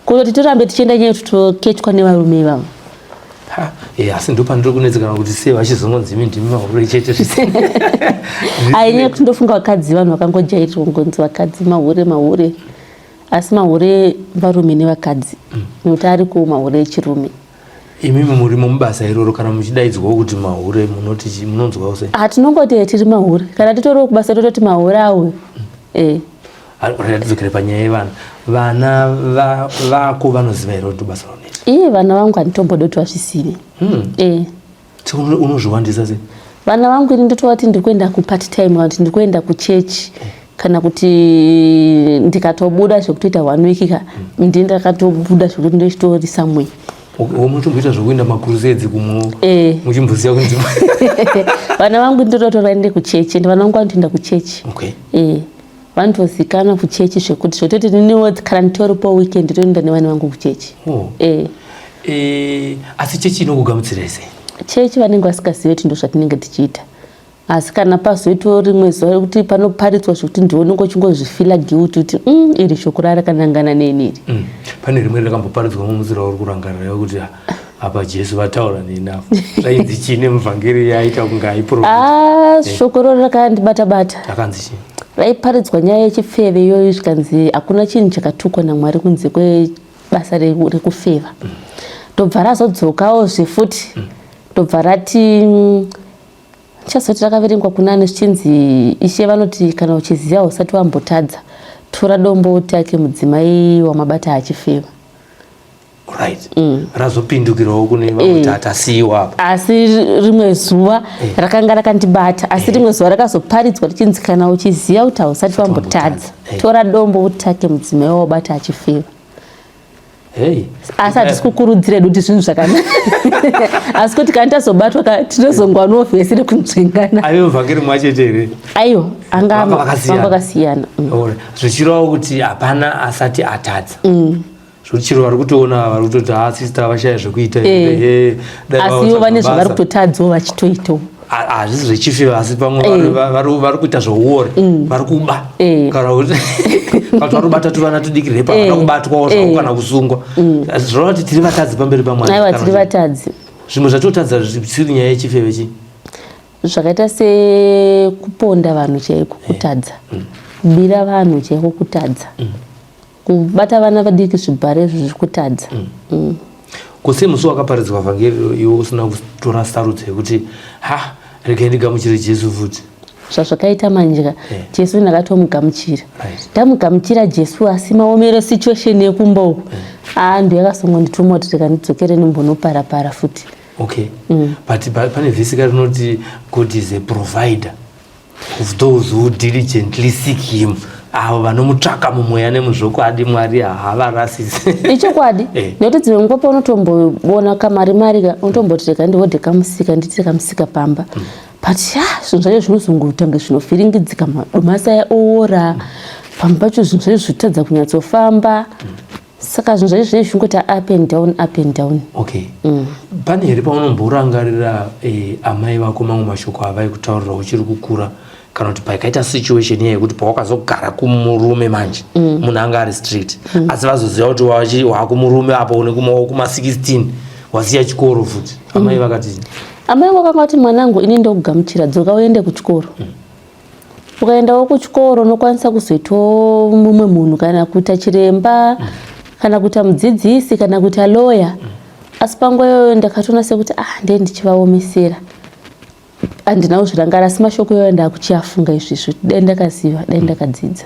kutoti tirambe tichienda, nyaya yekuti tokechwa nevarume ivavo. Eh, asi ndopandiri kunetsekana kuti sei vachizongonzi imi ndimi mahure chete. Ainyaya yekuti ndofunga vakadzi, vanhu vakangojairira kungonzi vakadzi mahure, mahure, asi mahure varume nevakadzi, nekuti ariko mahure echirume. Imimi murimo mubasa iroro, kana muchidaidzwawo kuti mahure, munoti munonzwawo sei? Ah, tinongoti tiri mahure. Kana titoriwo kubasa tototi mahure auyo, eh. Tidzokere panyaya yevana. Vana vako vanoziva here kuti basa raunoita? Iye, vana vangu handitombodi kuti vazvisive. Eh. Saka unozviwandisa sei? Vana vangu ini ndotovati ndiri kuenda kupart time, kana kuti ndiri kuenda kuchechi, kana kuti ndikatobuda zvekutoita one week ka, ndini ndakatobuda zvekuti ndochitori somewhere. Munotomboita zvokuenda macrusades kumwe? Eh. Muchimboziva kunzi Vana vangu ndinototora vaende kuchechi, ende vana vangu vanotoenda kuchechi. Eh, vanotozikanwa kuchechi zvekuti zvototi niniwo kana nditoripo weekend toenda nevana vangu kuchechi. Oh. Eh. Eh, asi chechi inokugamuchirai sei? Chechi vanenge vasingazivi kuti ndo zvatinenge tichiita, asi kana pazoitawo rimwe zuva rekuti panoparidzwa zvekuti ndiwe unenge uchingozvifeela guilty kuti iri shoko rarakanangana neni iri. Pane rimwe rakamboparidzwa mumutsira uri kurangarira kuti ah, apa Jesu vataura neni apa, rainzi chii nemuvhangeri yaita kunge aiprofita? Ah, shoko roro rakandibata bata. Rakanzi chii? Raiparidzwa nyaya yechifeve iyoyo, zvikanzi hakuna chinhu chakatukwa naMwari kunze kwebasa rekufeva. Ndobva razodzokawo zvefuti, ndobva rati ndichazoti rakaverengwa kunani, zvichinzi Ishe vanoti kana uchiziva usati wambotadza, tora dombo utake mudzimai wamabata achifeva. Right, razopindukirawo kune vamwe kuti atasiyiwa apa. Asi rimwe zuva rakanga rakandibata, asi rimwe zuva rakazoparidzwa richinzi kana uchiziva kuti hausati wambotadza, tora dombo utake mudzimai wawabata achifeva. Hey. Asi hatisi kukurudzira hedu kuti zvinhu zvakanaka, asi kuti kana tazobatwa tinozongwanawo vhesi rekunzvengana. Aive muvhangeri mwachete here? Aiwa, anga Vanga vakasiyana. Vanga vakasiyana. Alright. Zvichireva kuti hapana asati atadza, zvokuti chiro vari kutoona vari kutoti ha, sister vashaya zvekuita. Dai Asi ivo vaotsvaga vane zvavari basa. kutotadzawo vachitoitawo. Hazvisi zvechifeva, asi pamwe vari kuita zvouori, vari kuba, kana kuti vari kubata tuvana tudiki repa, vada kubatwawo zvavo kana kusungwa. Asi zvoreva kuti tiri vatadzi pamberi paMwari. Aiwa, kana tiri vatadzi. Zvimwe zvatotadza zvisiri nyaya yechifeve chii? Zvakaita sekuponda vanhu chaiko kutadza, kubira vanhu chaiko kutadza, kubata vana vadiki zvibhare izvo zviri kutadza. Kose musi wakaparidzwa vhangeri iwe usina kutora sarudzo yekuti ha, regai ndigamuchire Jesu futi? Zvazvakaita manje, Jesu ndakatomugamuchira. Ndamugamuchira Jesu, asi maomero situation yekumba uku, aa, ndo yakasongondituma kuti tikandidzokere nimbonoparapara futi. Okay, but pane vhesi ka rinoti God is a provider of those who diligently seek him, avo vanomutsvaka mumweya nemuzvokwadi, Mwari haavarasisi. Ichokwadi. Nekuti dzimwe nguva paunotomboona kamari mari ka, unotomboti rega ndihodhe kamusika, ndiite kamusika pamba, but ya, zvinhu zvacho zvinozongoita kunge zvinovhiringidzika, madomasi aya oora pamwe pacho, zvinhu zvacho zvotadza kunyatsofamba. Saka zvinhu zvacho zvinenge zvichingoti up and down, up and down. Okay, pane here paunomborangarira amai vako mamwe mashoko avaikutaurira uchiri kukura, kana kuti pakaita situation iya yekuti pawakazogara kumurume manje, munhu anga ari street, asi vazoziva kuti wakumurume apo une kuma 16, wasiya chikoro futi, amai vakati? Amai vangu vakanga vati, "Mwanangu, ini ndokugamuchira, dzoka uende kuchikoro. Ukaendawo kuchikoro unokwanisa kuzoitawo mumwe munhu, kana kuita chiremba, kana kuita mudzidzisi, kana kuita lawyer." Asi panguva iyoyo ndakatoona sekuti ah, ndee ndichivaomesera. Handina kuzvirangara, asi mashoko iyoyo ndakuchiafunga izvizvi, dai ndakaziva, dai ndakadzidza.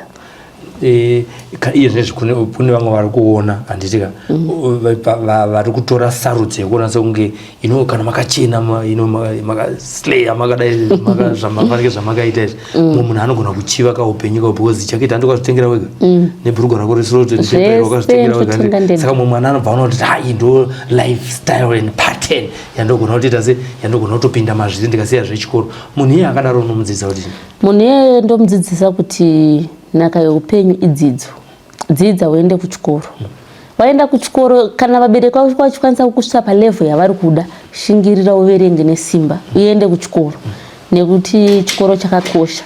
Iye zvinezvi kune vamwe vari kuona, handiti ka, vari kutora sarudzo yekuona sekunge ino kana makachena ino makaslaya makadai zvamafanike zvamakaita izvi, mumwe munhu anogona kuchiva kaupenyu kao, because jaketi handi ukazvitengera wega, nebhurugwa rako resiroto wakazvitengera wega. Saka mumwe mwana anobva aona kuti hai, ndo lifestyle and pattern yandogona kutoita, se yandogona kutopinda mazviri ndikasiya zvechikoro. Munhu iye akadaro unomudzidzisa kuti? Munhu iyeye ndomudzidzisa kuti nhaka yeupenyu idzidzo. Dzidza, uende kuchikoro. Waenda kuchikoro, kana vabereki vako vachikwanisa kukusvitsa palevel yavari kuda, shingirira, uverenge nesimba, uende kuchikoro, nekuti chikoro chakakosha.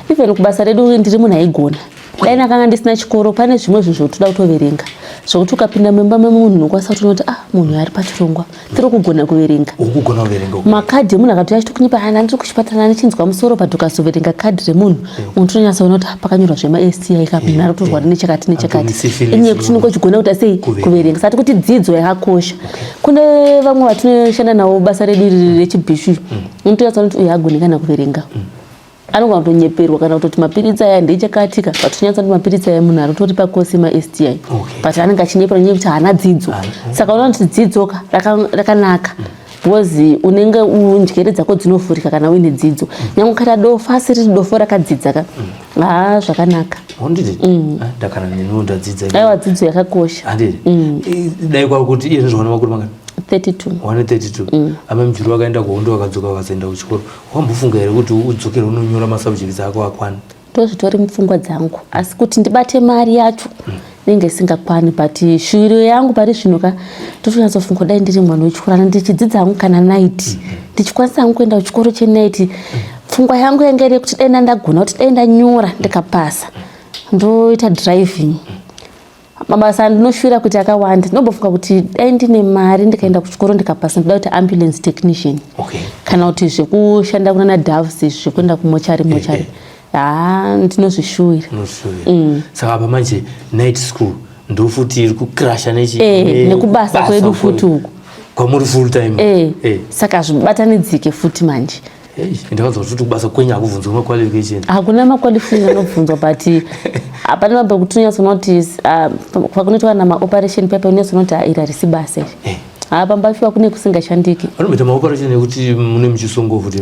Even kubasa redu ndiri munhu aigona. Dai ndakanga ndisina chikoro, pane zvimwe zvinhu zvotoda kutoverenga. Zvokuti ukapinda mumba memunhu unokwanisa kutoona kuti ah, munhu ari pachirongwa, tiri kugona kuverenga. Ukugona kuverenga. Makadhi emunhu akatouya achitokunyepa, ah, ndiri kuchipatara ndichinzwa musoro, but ukazoverenga kadhi remunhu unotonyatsoona kuti ah, pakanyorwa zvemaSTI ka, munhu ari kutorwara nechakati nechakati. Inyaya yekuti unenge uchigona kuita sei kuverenga. Saka tikuti dzidzo yakakosha. Kune vamwe vatinoshanda navo basa redu iri rechibhishu, unotonyatsoona kuti uyu haagoni kana kuverenga. Anogona kutonyeperwa kana kutoti mapiritsi aya ndechakatika, but tinyatsa kuti mapiritsi aya munhu ari kutori pakosi emaSTI, but anenge achinyepera nyaya yekuti haana dzidzo. Saka unoona kuti dzidzo ka rakanaka because unenge njere dzako dzinovhurika kana uine dzidzo. Nyange ukaita dofo asi riri dofo rakadzidza ka, haa, zvakanaka. Handiti? Ndakana neniwo ndadzidza. Aiwa, dzidzo yakakosha. Handiti? Dai kwakuti iye zvizvona makore mangani? 32. Wane 32. Amai Mujuru vakaenda kuhondo, vakadzoka, vakazoenda kuchikoro. Wambofunga here kuti udzokere unonyora masubjects ako akwana? Ndozvitori mupfungwa dzangu, asi kuti ndibate mari yacho inenge isingakwani, but shuwiro yangu pari zvino ka, totonyatsofunga kudai ndiri mwana wechikoro ana ndichidzidza hangu kana night, ndichikwanisa hangu kuenda kuchikoro chenight. Pfungwa yangu yanga iri yekuti dai ndandagona kuti dai ndanyora ndikapasa, ndoita driving. Mabasa andinoshuvira kuti akawanda. Ndinombofunga kuti dai ndine mari ndikaenda kuchikoro ndikapasa, ndoda kuita ambulance technician kana kuti zvekushanda kunana Doves, izvi zvekuenda kumochari mochari. Haa, ndinozvishuwira. Unoshuwira. Saka apa manje night school ndofuti iri kucrasha nechi nekubasa kwedu futi uku kwamuri full time. Saka zvibatanidzike futi manje. Ndakanzwa kuti kubasa kwenyu hakubvunzwa maqualification. Hakuna maqualification anobvunzwa, but hapana pekuti unonyatsoona kuti ah, pakunoitwa kana maoperation pepa unonyatsoona kuti ah, iri harisi basa iri. Haa, pambafiwa kune kusingashandiki. Vanomboita maoperation ekuti mune muchisungo futi?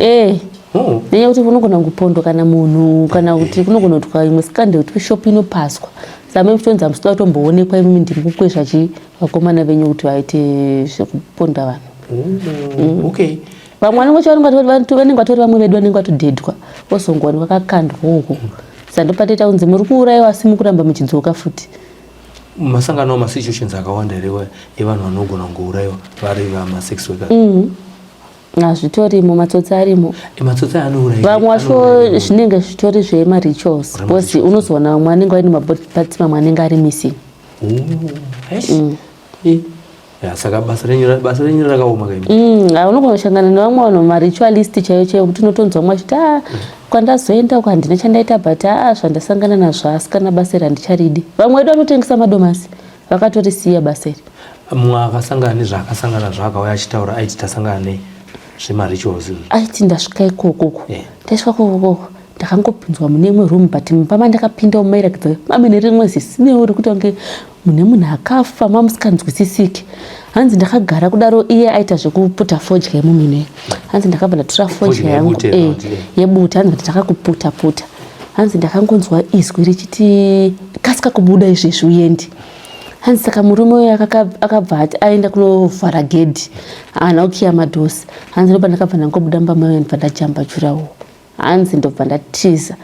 Oh. Nenyaya yekuti unogona kupondo kana munhu, kana kuti kunogona kuitwa imwe scandal kuti shop inopaswa, saka mai muchitonzi hamusida kutomboonekwa imimi ndiri kukwezva chi vakomana venyu kuti vaite zvekuponda vanhu. Oh, okay. Vamwe vanenge vatori vamwe vedu vanenge vatodhedhwa, vozongowanikwa kakandwa uko. Saka ndopatoita kunzi muri kuurayiwa asi mukuramba muchidzoka futi. Masangano masituations akawanda here evanhu vanogona kungourayiwa vari vamasex workers? Hazvitorimo, matsotsi arimo. Matsotsi anouraya. Vamwe vacho zvinenge zvitori zvemarituals, because unozoona vamwe vanenge vaine mabody parts, mamwe anenge ari missing. Oh, ya, saka basa renyu rakaoma kaimi. Unogona kushangana nevamwe vanhu maritualist chaivo chaivo, kuti unotonzwa mwe achiti, a kwandazoenda uko handina chandaita, but aa, zvandasangana nazvo, asi kana basa iri handicharidi. Vamwe vedu vanotengesa madomasi vakatorisiya basa iri. Mumwe akasangana nezvaakasangana nazvo akauya achitaura, aiti tasangana nezvemarituals izvi. Aiti ndasvika ikokoko, ndasvika ikokoko ndakangopinzwa mune imwe room, but mumba mandakapinda mairakidza mamene rimwe zisinewo rekuti wange mune munhu akafa, mamusikanzwisisiki. Hanzi ndakagara kudaro, iye aita zvekuputa fodya yemumhino. Hanzi ndakabva ndatora fodya yangu yebute. Hanzi ndakakuputa puta, hanzi ndakangonzwa izwi richiti, "Kasika kubuda izvezvi uendi." Hanzi saka murume uyo akabva ati aenda kunovhara gedhi, haana kukiya madoors. Hanzi ndopa ndakabva ndangobuda mumba mayo, ndobva ndajamba jurawo. Hanzi ndobva ndatiza.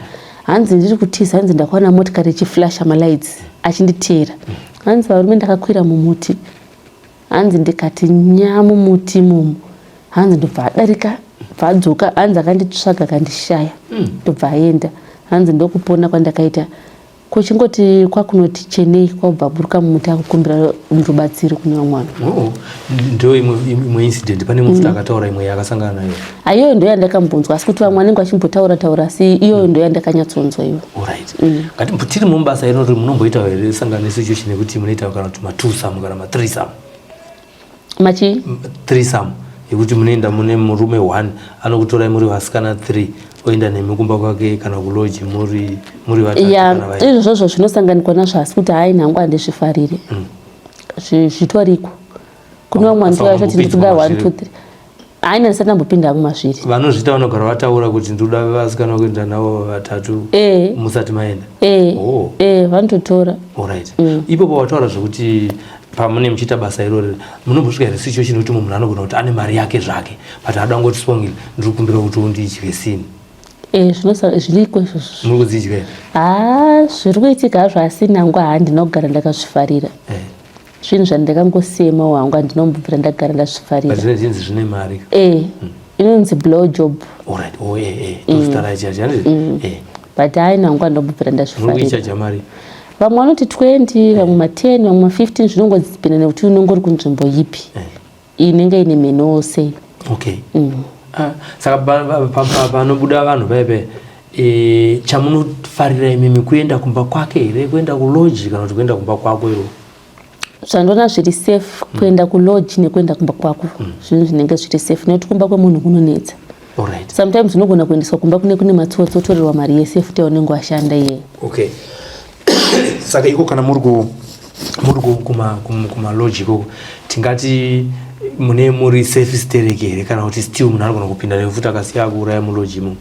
Hanzi ndiri kutiza, hanzi ndakaona motikari ichiflasha malights achinditeera. Hanzi varume, ndakakwira mumuti. Hanzi ndikati nya mumuti imomo. Hanzi ndobva adarika, bva adzoka. Hanzi akanditsvaga akandishaya, ndobva aenda. Hanzi ndokupona kwandakaita, kuchingoti kwakunoti chenei kwabva buruka mumuti akukumbira rubatsiro kune vamwe vanhu. Oh, ndo imwe incident. Pane mufuta akataura imwe yakasangana nayo. Aiyoyo ndo yandakambonzwa, asi kuti vamwe vanenge vachimbotaura taura, asi iyoyo ndo yandakanyatsonzwa iyoyo. Alright, ngati tiri mubasa rinoti munomboita here sangana nesituation yekuti munoita kana kuti matwosome kana mathreesome? Machi? Threesome, yekuti munoenda mune murume one anokutorai muri vasikana three, oenda nemi kumba kwake kana kulodge muri vatatu kana vairi. Izvozvozvo zvinosanganikwa nazvo, asi kuti hai, nhangu handizvifarire. Zvitoriko kune vamwe Asi vanhu vachati ndikuda wambopinzwa 1 2 3. Hayi, ndisati ndambopinda hangu mazviri. Vanozviita vanogara vataura kuti ndinoda vasikana kuenda navo vatatu musati maenda? Eh. Oh. Vanototora. Alright, ipopo wataura zvekuti pamune muchiita basa irori, munombosvika here situation yekuti munhu anogona kuti ane mari yake zvake, but ada kungoti, "Sibongile, ndiri kukumbira kuti undidye sini"? Zviriko izvozvo. Muri kudzidya here? Ha, zviri kuitika hazvo, asi nangu handina kugara ndakazvifarira. Zvinhu zvandakangosemawo hangu, handinombobvira ndagara ndazvifarira. But zvinenge zvinzi zvine mari. Inonzi blow job. Alright, oh, ndozita racho chacho, handiti? But hai, nangu handinombobvira Muri ndazvifarira. kuichaja mari? Vamwe vanoti 20, vamwe ma10, vamwe ma15, zvinongodependa nekuti unenge uri kunzvimbo ipi inenge ine mheno sei. Okay. Ah, saka panobuda vanhu paipe, chamunofarira imimi kuenda kumba kwake here, kuenda kulodge, kana kuti kuenda kumba kwako iwo? Zvandoona zviri safe kuenda kulodge nekuenda kumba kwako. Zvinhu zvinenge zviri safe nekuti kumba kwemunhu kunonetsa. Sometimes unogona kuendeswa kumba kune matsotsi, otorerwa mari yese futi yaunenge washanda iyeyo. Okay, saka iko kana muri ku muri ku- kuma kumalodge ikoko, tingati mune muri safe stereki here, kana kuti still munhu anogona kupinda nefuti akasiya akuuraya mulodge imo?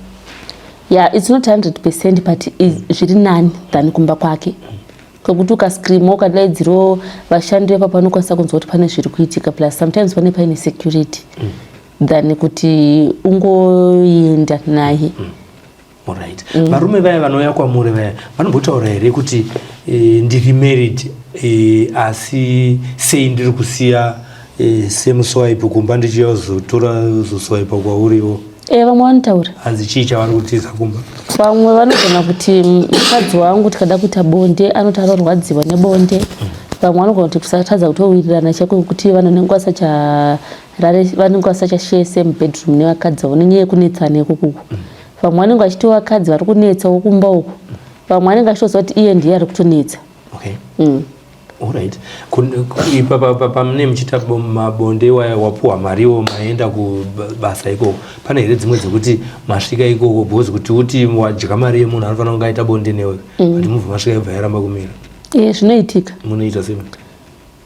Yeah, it's not 100%, but zviri nani than kumba kwake, kwekuti ukascreama, ukadaidzirawo, vashandi vepapo vanokwanisa kunzwa kuti pane zviri kuitika. Plus sometimes pane paine security than kuti ungoenda naye. Alright. Varume vaya vanouya kwamuri vaya vanombotaura here kuti ndiri married, asi sei ndiri kusiya same swipe kumba ndichiuya kuzotora, kuzoswipa kwauriwo? E, vamwe vanotaura. Hanzi chii chavari kutiza kumba? Vamwe vanogona kuti mukadzi wangu tikada kuita bonde anoti anorwadziwa nebonde. Vamwe vanogona kuti kusatadza kutowirirana chaiko, kuti vanhu vanenge vasacharare, vanenge vasachashare same bedroom nevakadzi vavo nenyaya yekunetsana ikokuku. Vamwe vanenge vachiti vakadzi vari kunetsawo kumba uku. Vamwe vanenge vachitoziva kuti iye ndiye ari kutonetsa. Okay. Alright. Pamune muchiita mabonde waya, wapuhwa mariwo, maenda kubasa ikoko, pane here dzimwe dzekuti masvika ikoko, because kuti uti wadya mari yemunhu anofanira kunge aita bonde newe, but mubva masvika ibva yaramba kumira? E, zvinoitika. Munoita sei?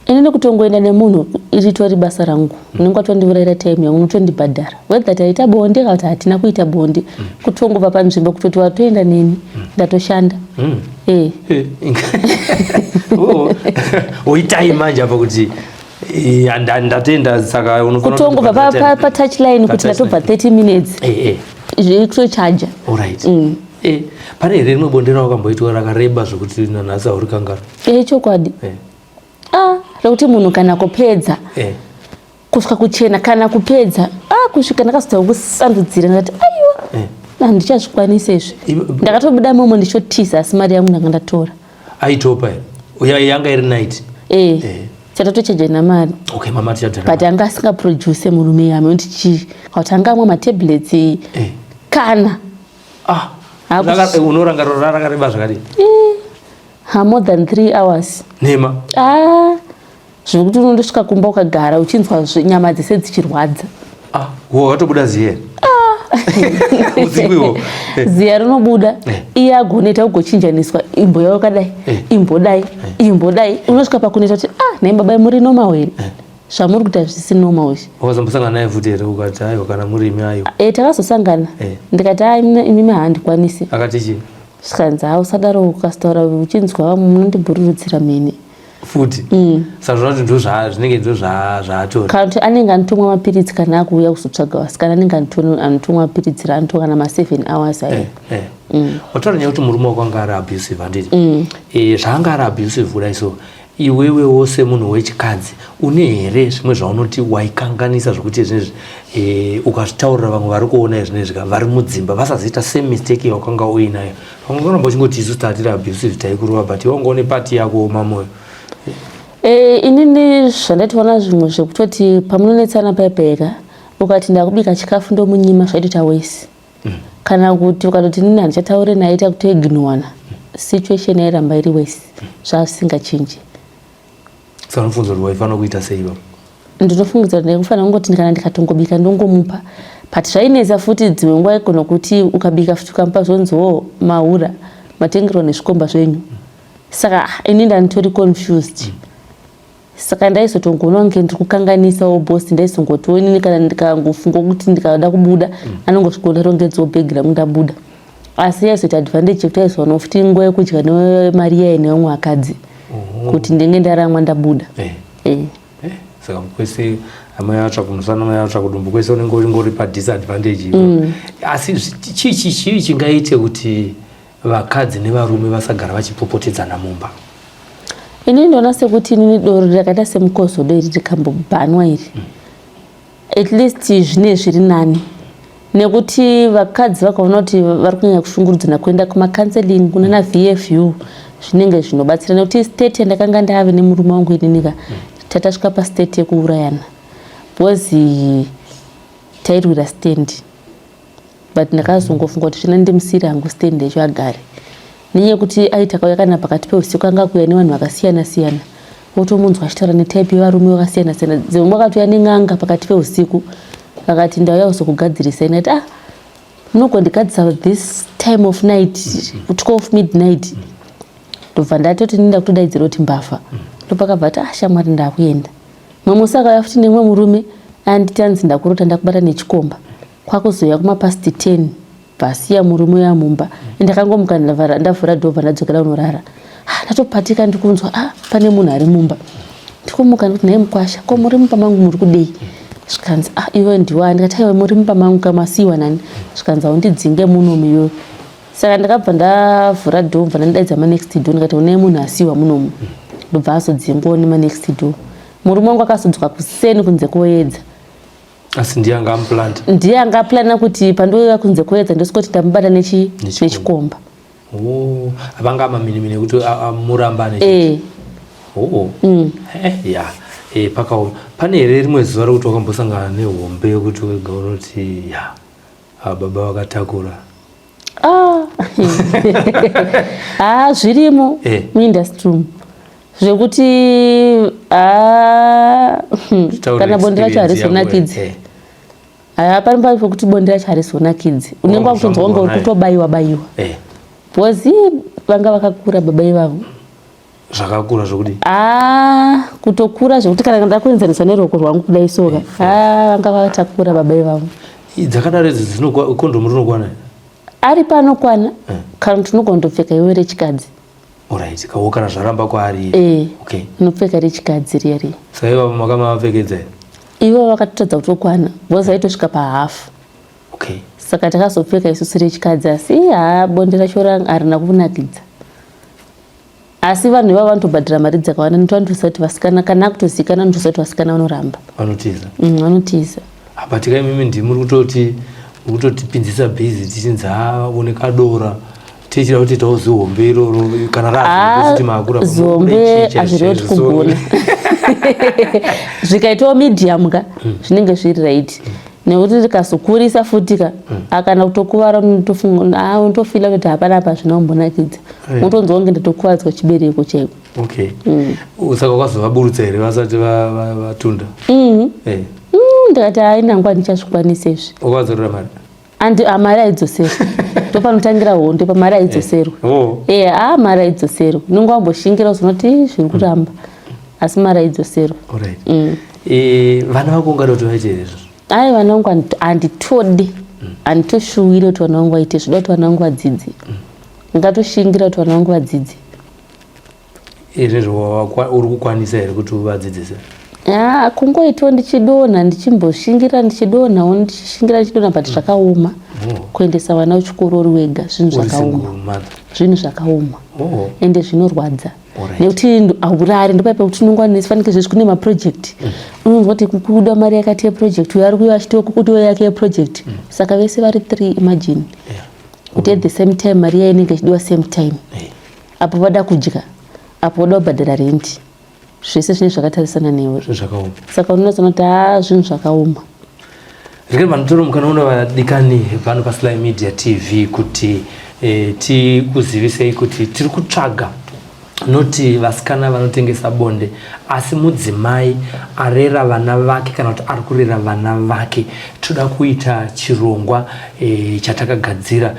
Ini nekutongoenda nemunhu iritori basa rangu. Unenge watondiurayira time yangu, unotondibhadhara whether taita bonde kana kuti hatina kuita bonde. Kutongobva panzvimbo kutoti watoenda neni, ndatoshanda. E. Eh, oh, oitai manje apa kuti ndatenda, saka unofanira Kutongobva kutondibhadhara. Patouchline kuti Patouchline. ndatobva 30 minutes, zviri kutochaja. Alright. Pane here rimwe bonde rawakamboitwa rakareba zvokuti nanhasi hauri kangaro? E, chokwadi. Ah, rekuti munhu kana kupedza kusvika kuchena, kana kupedza, ah, kusvika ndakazoda kusandudzira, ndikati aiwa, handichazvikwanisa izvi. Ndakatobuda momo ndichotiza, asi mari yangu ndanga ndatora. Aitopa here? Yanga iri night? E. Chatatochaja namari. Okay, mama tichadhara. But anga asingaproduce murume yame kuti chii, kana kuti anga amwa matablets kana Ah, unorangarira rakareba zvakadii? Ha, more than 3 hours. Nema? Ah, zvekuti unondosvika kumba ukagara uchinzwa nyama dzese dzichirwadza. Ah, wakatobuda ziya usiku iwo? Ziya rinobuda. Iye agoneta kugochinjaniswa imbo yavo kadai, imbodai, imbodai, unosvika pakuneta kuti ah, nhai baba, muri normal here? Zvamuri kuita zvisi normal izvi. Wakazambosangana naye futi here ukati aiwa, kana murimi aiwa? E, takazosangana. Ndikati a imimi handikwanisi. Akati chii? Zvikanzi ha, usadaro, ukasitaura uchinzwa vamwe munondibhururudzira mhene. Futi? Saka zvinoti zvinenge ndo zvaatori. Kana kuti anenge anotomwa mapiritsi kana akuuya kuzotsvaga vasikana, anenge anotomwa mapiritsi raanotoka kana ma7 hours ayo. Wataura nyaya kuti murume wako anga ari abusive, handiti? Zvaanga ari abusive kudai, so iwewewo semunhu wechikadzi une here zvimwe zvaunoti waikanganisa zvokuti zvinezvi ukazvitaurira vamwe vari kuona zvinezvi ka vari mudzimba vasazoita same mistake yawakanga uinayo? Vamwe vanoramba uchingoti isu tatiri abusive, taikurova, but iwe wanga une part yako mamoyo. E, inini zvandaitoona zvimwe zvekutoti pamunonetsana paipeka, ukati ndakubika chikafu ndomunyima, zvaitoita worse. Kana kuti ukatoti inini handichataure naye, takutoignowana, situation yairamba iri worse, zvazvisingachinji. Saka unofunza kuti waifanira kuita sei ipapo? Ndinofungidzira kuti ndaikufanira kungoti kana ndikatongobika ndongomupa, but zvainetsa futi. Dzimwe nguva igona kuti ukabika futi ukamupa, zvonziwo maura matengerwa nezvikomba zvenyu. Saka ah, ini ndanditori confused. Saka ndaizotongoona kunge ndiri kukanganisawo boss. Ndaizongotiwo inini kana ndikangofunga kuti ndikada kubuda, anongosvika ndarongedzawo bhegi rangu, ndabuda. Asi yaizoita advantage yekuti aizowanawo futi nguva yekudya nemari yaye nevamwe vakadzi, kuti ndinge ndaramwa ndabuda. Eh. Saka kwese amai atsva kumusana, amai atsva kudumbu, kwese unenge uringori padisadvantage. Asi chii chingaite kuti vakadzi nevarume vasagara vachipopotedzana mumba? Inini ndoona sekuti inini doro rakaita semukozodo iri rikambobhanwa iri, at least zvine zviri nani, nekuti vakadzi vakaona kuti vari kunyanya kushungurudzana, kuenda kumacounseling kunana VFU. Zvinenge zvinobatsira nekuti state yandakanga ndave nemurume wangu ininika, tatasvika pastate yekuurayana because tairwira stand, but ndakazongofunga kuti zvina ndimusiri hangu stand yacho agare, nenyaya yekuti aiti akauya kana pakati peusiku, anga kuuya nevanhu vakasiyana siyana, wotomunzwa achitaura netype yevarume vakasiyana siyana. Dzimwe vakatouya nen'anga pakati peusiku, vakati, "Ndauya kuzokugadzirisa." Ndikati, "Ah, munogondigadzisa this time of night, 12 midnight?" Ndobva ndatoti ndinda kutodaidzira kuti mbavha. Ndopakabva ati, "Ah, shamwari, ndakuenda." Mumwe musi akauya futi nemumwe murume, anditi anzi ndakurota ndakubata nechikomba. Kwakuzouya kumapast 10, bvasiya murume uya mumba. Ndakangomuka, ndavhura dhobva, ndadzokera kunorara. Ah, ndatopatika, ndikunzwa, ah, pane munhu ari mumba. Ndikumuka, ndikuti, "Nhai mukwasha, ko muri mumba mangu muri kudei?" Zvikanzi, "Ah, iwe ndiwani?" Ndikati, "Aiwa, muri mumba mangu kamasiyiwa nani?" Zvikanzi, "Haundidzinge munomu iwewe." Saka ndakabva ndavhura door, bva ndandaidza manext door, ndikati, "Unai munhu asiyiwa munomu." Ndobva azodzingwawo nemanext door. Murume wangu akazodzoka kuseni kunze koedza. Asi ndiye anga amuplanta? Ndiye anga aplana kuti pandouya kunze koedza, ndosvikoti ndamubata Nechikomba. Nechikomba. Oh, avanga amaminimini ekuti muramba. Eh. Oh. Ya, pakaoma. Pane here rimwe zuva rekuti wakambosangana nehombe yekuti wega unoti, ya, ava baba vakatakura? Ah. Ah, zvirimo muindustry umu zvekuti, ah, Taura kana bonde racho experience yako, harizonakidzi. Haya, pane pari pekuti bonde racho harizonakidzi, unenge wakutonzwa kunge uri kutobayiwa bayiwa because vanga vakakura baba ivavo. Zvakakura zvokudi? Ah, kutokura zvekuti kana ndakuenzanisa neruoko rwangu kudai soka, ah, vanga vakatakura baba ivavo. Dzakadaro idzi kondomu rinokwana? Ari panokwana, kana kuti unogona kutopfeka iwe rechikadzi. Alright, kawo kana zvaramba kwaari. Eh. Unopfeka rechikadzi riya riya. Saka ivavo makamavapfekedza here? Ivo vakatotadza kutokwana because vaitosvika pahafu. Saka takazopfeka isusu rechikadzi, asi ha, bonde racho harina kunakidza. Asi vanhu ivavo vanotobhadhara mari dzakawanda nekuti vanotoziva kuti vasikana, kana akutozivikanwa, vanotoziva kuti vasikana vanoramba. Vanotiza. Vanotiza. Apa tika imimi ndimi muri kutotipinzisa bhizi, tichinzi ha, une kadora, tichida kuti itawo zihombe iroro kana raziti makura. Zihombe hazvirevi kuti kugona. Zvikaitawo medium ka, zvinenge zviri right, nekuti rikazokurisa futi ka, akana kutokuvara, unotofila kuti hapana apa zvinombonakidza. Unotonzwa kunge ndatokuvadzwa chibereko chaiko. Okay, saka wakazovaburutsa here vasati vatunda? Ndikati, "Hai, nangwa ndichazvikwanisa izvi." Wakavadzorera mari? Andi mari aidzoserwa, ndopanotangira hondo, pamari aidzoserwa. E, a, mari aidzoserwa. Unenge wamboshingira uzonoti zviri kuramba, asi mari aidzoserwa. Alright. Vana vako ungada kuti vaite here izvozvo? Ai, vana vangu handitodi, handitoshuwiri kuti vana vangu vaite zvoda kuti vana vangu vadzidze. Ngatoshingira kuti vana vangu vadzidze. Izvezvo uri kukwanisa here kuti uvadzidzise? Ya, kungoitawo ndichidonha, ndichimboshingira, ndichidonhawo, ndichishingira, ndichidonha, but zvakaoma. Kuendesa vana kuchikoro uri wega, zvinhu Uri zvakaoma. single mother. Zvinhu zvakaoma. Ende zvinorwadza nekuti haurari. Ndopai pekuti unongwa fanike zvezvi kune maproject, unonzwa kuti kuda mari yakati yeproject, uyo ari kuuya achitiwo kudiwa yake yeproject, saka vese vari three. Imagine kuti at the same time mari iya inenge ichidiwa same time. Apo vada kudya, apo voda kubhadhara renti, zvese zvinenge zvakatarisana newe. Zvinhu zvakaoma. Saka unozoona kuti, ha, zvinhu zvakaoma. Rekeni vanotoro mukanaona vadikani pano paSly Media TV kuti tikuzivisei kuti tiri kutsvaga noti vasikana vanotengesa bonde, asi mudzimai arera vana vake kana kuti ari kurera vana vake. Toda kuita chirongwa chatakagadzira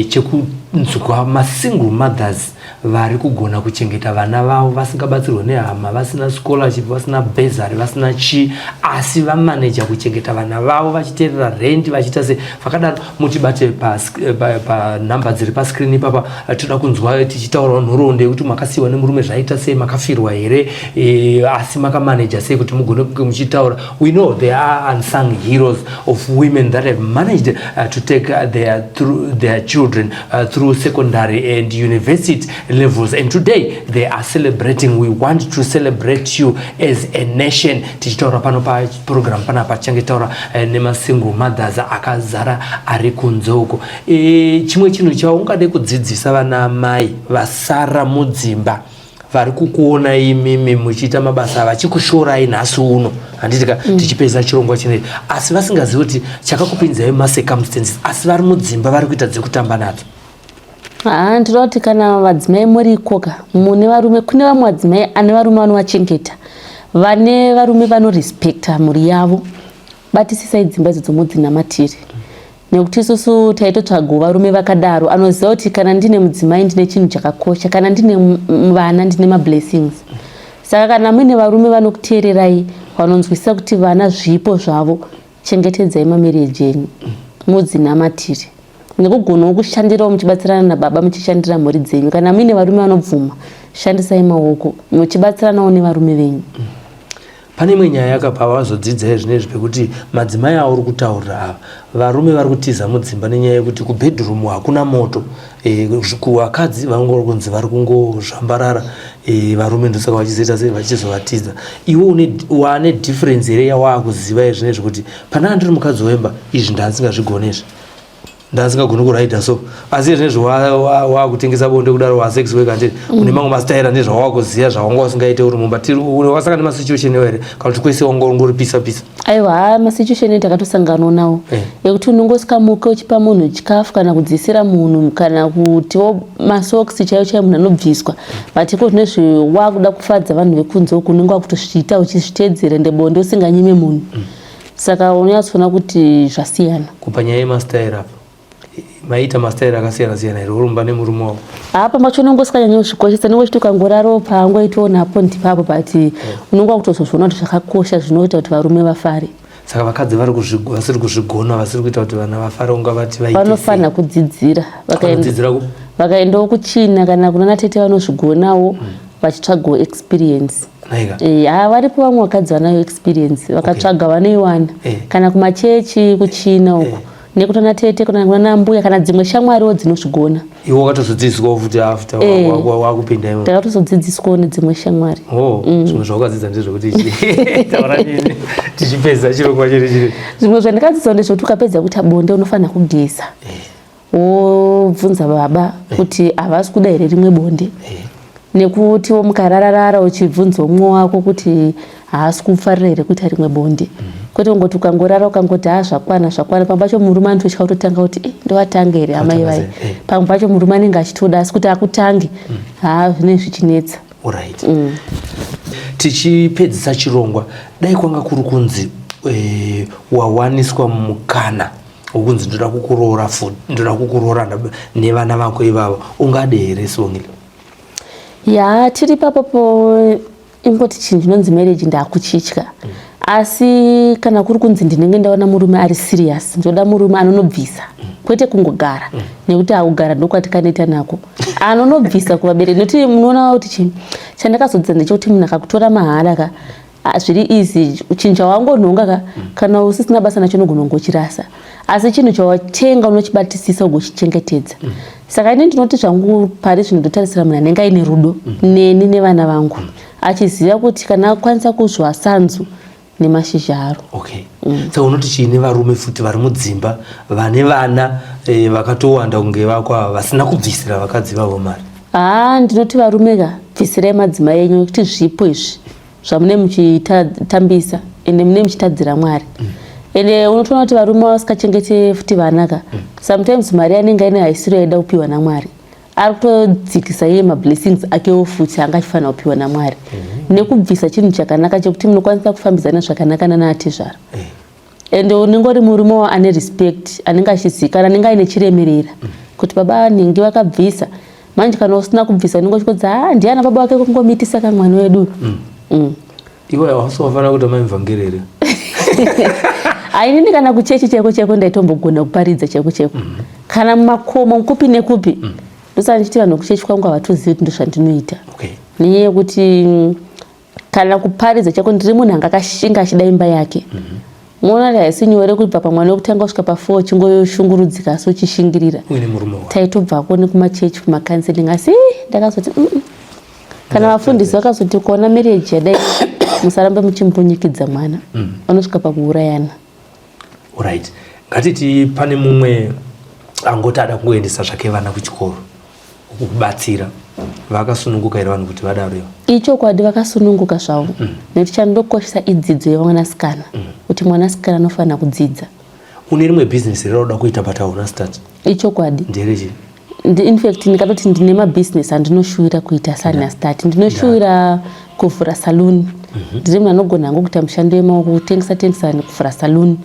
chekunzwa masingle mothers vari kugona kuchengeta vana vavo vasingabatsirwe nehama, vasina scholarship, vasina bursary, vasina chii, asi vamaneja kuchengeta vana vavo vachiteerera rendi, vachiita se vakadaro. Mutibate panhamba pa dziri pascreen ipapa. Toda kunzwa tichitaurawo nhoroondo yekuti makasiyiwa nemurume, zvaita sei, makafirwa here, asi makamaneja sei kuti mugone kunge muchitaura. We know there are unsung heroes of women that have managed to take their children through secondary and university levels. And today they are celebrating. We want to celebrate you as a nation. Tichitaura pano paprogram panapa tichange taura nemasingle mothers akazara ari kunze uko. Chimwe chinhu chaungade kudzidzisa vana mai vasara mudzimba vari kukuona imimi muchiita mabasa, vachikushorai nhasi uno, handitika? Tichipedza chirongwa chinechi, asi vasingazivi kuti chakakupinzai mumacircumstances, asi vari mudzimba vari kuita dzekutamba nadzo. Haa, ndinoda kuti kana vadzimai muri ikoka mune varume, kune vamwe vadzimai ane varume vanovachengeta, vane varume vanorespecta mhuri yavo, batisisai dzimba idzodzo, mudzinamatiri, nekuti isusu taitotsvagawo varume vakadaro, anoziva kuti kana ndine mudzimai ndine chinhu chakakosha, kana ndine vana ndine mablessings. Saka kana muine varume vanokuteererai, vanonzwisisa kuti vana zvipo zvavo, chengetedzai mamarriage enyu, mudzinamatiri, nekugonawo kushandirawo muchibatsirana nababa, muchishandira mhuri dzenyu. Kana muine varume vanobvuma, shandisai maoko muchibatsiranawo nevarume venyu. Pane imwe nyaya yakapa vazodzidzai zvinezvi pekuti madzimai auri kutaurira ava, varume vari kutiza mudzimba nenyaya yekuti kubedroom hakuna moto. Kuvakadzi vangori kunzi vari kungozvambarara, varume ndosaka vachizoita sei, vachizovatiza. Iwe une wane difference here yawaakuziva zvinezvi kuti pana ndiri mukadzi wemba izvi ndandisingazvigoni, izvi ndasingagoni kuraita so, asi zvinezvi wakutengesa bonde kudaro, wasex worker, handiti? Une mamwe masitaira nezvawakuziva zvawanga usingaite uri mumba. Wasangana nemasituation iwo here, kana kuti kwese wanga ungori pisa pisa? Aiwa, haa, masituation takatosanganawo nawo ekuti unongosikamuke uchipa munhu chikafu, kana kudzisira munhu, kana kutiwo masokisi chaiwo chaiwo munhu anobviswa. But iko zvinezvi wakuda kufadza vanhu vekunze uku, unenge wakutozviita uchizviteedzera, ende bonde usinganyime munhu. Saka unonyatsoona kuti zvasiyana. Kupa nyaya yemastaira apa, maita mastaira akasiyana siyana here urumba nemurume wako? Apa macho unenge usikanyanya kuzvikoshesa, unenge uchiti ukangorarawo paangoitawo napo ndipapo, but unenge wakutozozviona kuti zvakakosha, zvinoita kuti varume vafare. Saka vakadzi vari vasiri kuzvigona, vasiri kuita kuti vana vafare, ungavati vaite sei? Vanofanira kudzidzira. Vanodzidzira Vakaendawo kuchina kana kuna natete vanozvigonawo, vachitsvagawo experience. Naika. Ha, varipo vamwe vakadzi vanayo experience, vakatsvaga vanoiwana. Kana kumachechi kuchina uko, nekuti ana tete kana kuna mbuya kana dzimwe shamwariwo dzinozvigona. Iwe wakatozodzidziswawo futi after wakupinda imo? Ndakatozodzidziswawo nedzimwe shamwari. Oh, zvimwe zvawakadzidza ndezvekuti ichi, taura nini tichipedza chirongwa chedu chiri. Zvimwe zvandakadzidzawo ndezvekuti ukapedza kuita bonde unofanira kugeza, wobvunza baba kuti havasi kuda here rimwe bonde, nekutiwo mukarararara uchibvunza umwe wako kuti haasi kufarira here kuita rimwe bonde, kwete kungoti ukangorara ukangoti, "Ha, zvakwana, zvakwana." Pamwe pacho murume anototya kutotanga kuti, "Ndovatanga here amai vai?" Pamwe pacho murume anenge achitoda, asi kuti akutange, haa, zvinenge zvichinetsa. Alright, tichipedzisa chirongwa, dai kwanga kuri kunzi wawaniswa mukana wokunzi ndoda kukuroora futi, ndoda kukuroora nevana vako ivavo, ungade here, Sibongile? Ya, tiri papopo, ingoti chinhu chinonzi marriage ndakuchitya, asi kana kuri kunzi ndinenge ndaona murume ari serious, ndoda murume anonobvisa, kwete kungogara, nekuti akugara ndokwatikaneta nako, anonobvisa kuvabereki. Nekuti munoona kuti chinhu chandakazodzidza ndechekuti munhu akakutora mahara ka, zviri easy. Chinhu chawangonhonga ka, kana usisina basa nacho unogona kungochirasa, asi chinhu chawatenga unochibatisisa ugochichengetedza. Saka ini ndinoti zvangu pari zvino ndotarisira munhu anenge aine rudo neni nevana vangu, achiziva kuti kana akwanisa kuzwa sanzu nemashizha aro. Okay, saka unoti chiine varume futi vari mudzimba vane vana vakatowanda kunge vako ava, vasina kubvisira vakadzi vavo mari? Haa, ndinoti varume ka, bvisirai madzimai enyu, nekuti zvipo izvi zvamune muchitambisa, ende mune muchitadzira Mwari. Ende unotoona kuti varume vasikachengete futi vana ka, sometimes mari yanenge aine haisiro yaida kupiwa naMwari, ari kutodzikisa iye mablessings akewo futi anga achifanira kupiwa naMwari, nekubvisa chinhu chakanaka chekuti munokwanisa kufambidzana zvakanaka nanaatezvara. Ende unenge uri murume ane respect, anenge achizikana, anenge aine chiremerera kuti baba nhingi vakabvisa. Manje kana usina kubvisa, unenge uchikodza, "Ha, ndiana baba wake kungomitisa kamwana wedu." Iwe hausi wafanira kuita maimvhangeri here? Ainini kana kuchechi chaiko chaiko ndaitombogona kuparidza chaiko chaiko, kana mumakomo kupi nekupi. Ndosaka ndichiti vanhu kuchechi kwangu havatozivi kuti ndozvandinoita, nenyaya yekuti kana kuparidza chako ndiri munhu anga akashinga achida imba yake. Muona kuti haisi nyore kubva pamwana wekutanga kusvika pa4 uchingoshungurudzika asi uchishingirira. Uine murume wako. Taitobvako nekumachechi kumacounseling asi ndakazoti Kana vafundisi vakazoti kuona marriage yadai musarambe muchimbunyikidza mwana. Vanosvika pakuurayana. Alright. Ngatiti pane mumwe angoti ada kungoendesa zvake vana kuchikoro kukubatsira vakasununguka here vanhu kuti vadaro ivo? Ichokwadi vakasununguka zvavo nekuti chandokoshesa idzidzo yemwanasikana kuti mwanasikana anofanira kudzidza. Une rimwe business here rauda kuita but hauna start? Ichokwadi. Nderechi? In fact ndikatoti ndine mabusiness andinoshuwira kuita asati ndastart. Ndinoshuwira kuvhura saloon. Ndiri munhu anogona hangu kuita mishando yemaoko, kutengesa tengesa nekuvhura saloon.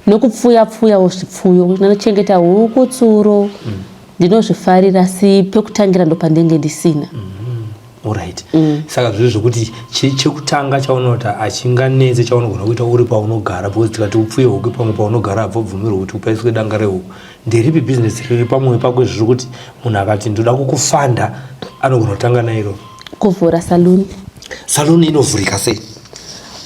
Nekupfuya pfuyawo zvipfuyo, ndinochengeta huku, tsuro. Ndinozvifarira asi pekutangira ndopandenge ndisina. Alright. Saka zviri zvekuti chekutanga chaunoti hachinganetse chaunogona kuita uri paunogara because tikati upfuye huku pamwe paunogara habvobvumirwe kuti upaiswe danga rehuku. Nderipi business riri pamwoyo pako izvi zvekuti munhu akati ndoda kukufanda anogona kutanga nairo? Kuvhura saloon. Saloon inovhurika sei?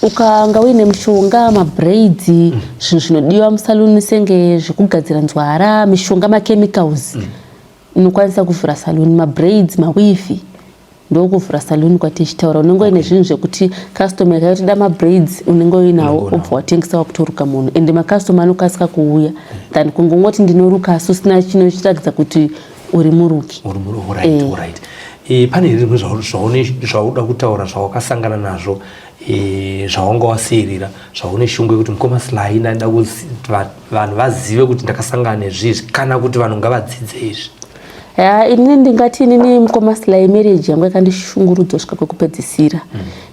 Ukanga uine mishonga, mabraids, zvinhu zvinodiwa musaloon senge zvekugadzira nzwara, mishonga, machemicals. Unokwanisa kuvhura saloon, mabraids, maweave. Ndokuvhura saloon kwatichitaura unenge uine zvinhu zvekuti customer ikauya toda mabraids unenge uinawo obva watengesa wakutoruka munhu ende macustomer anokasika kuuya than kungongoti ndinoruka asi usina chinochiratidza kuti uri muruki. Uri muruki, alright, alright. Pane here zvimwe zvauda kutaura zvawakasangana nazvo zvawanga wasiirira zvaune shungu yekuti mukoma Sly ndaida kuti vanhu vazive kuti ndakasangana nezvizvi kana kuti vanhu ngavadzidze izvi? Ya, inini ndingati inini mukoma Sly marriage yangu yakandishungurudza kusvika kwekupedzisira.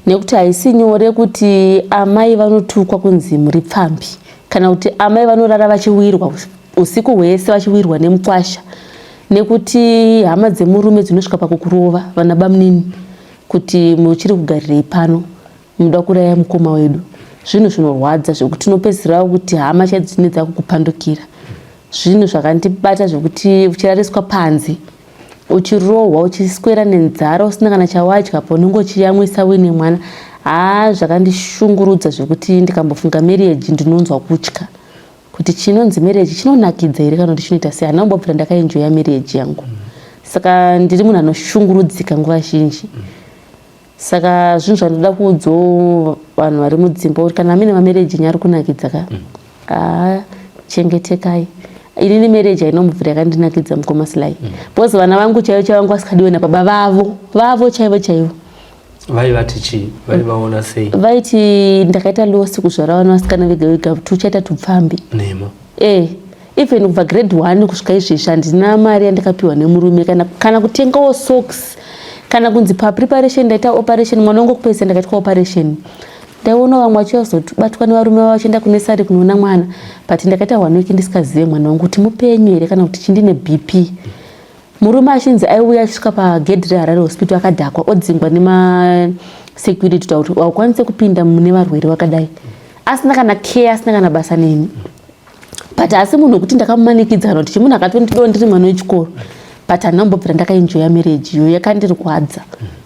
Nekuti haisi nyore kuti amai vanotukwa kunzi muri pfambi kana kuti amai vanorara vachiwirwa usiku hwese vachiwirwa nemukwasha nekuti hama dzemurume dzinosvika pakukurova vana bamunini kuti muchiri kugarirei pano munoda kuuraya mukoma wedu. Zvinhu zvinorwadza zvekuti unopedzisira kuti hama chaidzo dzinenge dzakukupandukira. Zvinhu zvakandibata zvekuti uchirariswa panze uchirohwa uchiswera nenzara usina kana chawadya paunenge uchiyamwisa uine mwana haa zvakandishungurudza zvekuti ndikambofunga marriage ndinonzwa kutya kuti chinonzi marriage chinonakidza here kana kuti chinoita sei. Handina kumbobvira ndakaenjoya marriage yangu saka ndiri munhu anoshungurudzika nguva zhinji. Saka zvinhu zvandinoda kuudzawo vanhu vari mudzimba kuti kana mine mamarriage enyu ari kunakidza ka haa chengetekai. Inini marriage haina kumbobvira yakandinakidza mukoma Sly because vana vangu chaivo chaivo vanga vasikadiwe nababa vavo vavo chaivo chaivo. Vaivati chii? Vaivaona sei? Vaiti ndakaita loss kuzvara vana vasikana vega vega tuchaita tupfambi. Nhema. Even kubva grade 1 kusvika izvezvi handina mari yandakapiwa nemurume kana kutengawo socks kana kunzi papreparation ndaita operation mwana wangu wekupedzisira ndakaitwa operation. Ndaiona vamwe vachizobatwa nevarume vavo vachienda kunesari kunoona mwana but ndakaita 1 week ndisikazive mwana wangu kuti mupenyu here kana kuti chindine BP. Murume achinzi aiuya achisvika pagedhi reHarare Hospital akadhakwa odzingwa nemasecurity kuti haukwanise kupinda mune varwere vakadai asina kana care asina kana basa neni. But asi munhu wekuti ndakamumanikidza kana kuti chimunhu akatondidawo ndiri mwana wechikoro but handina kumbobvira ndakaenjoya marriage iyoyo yakandirwadza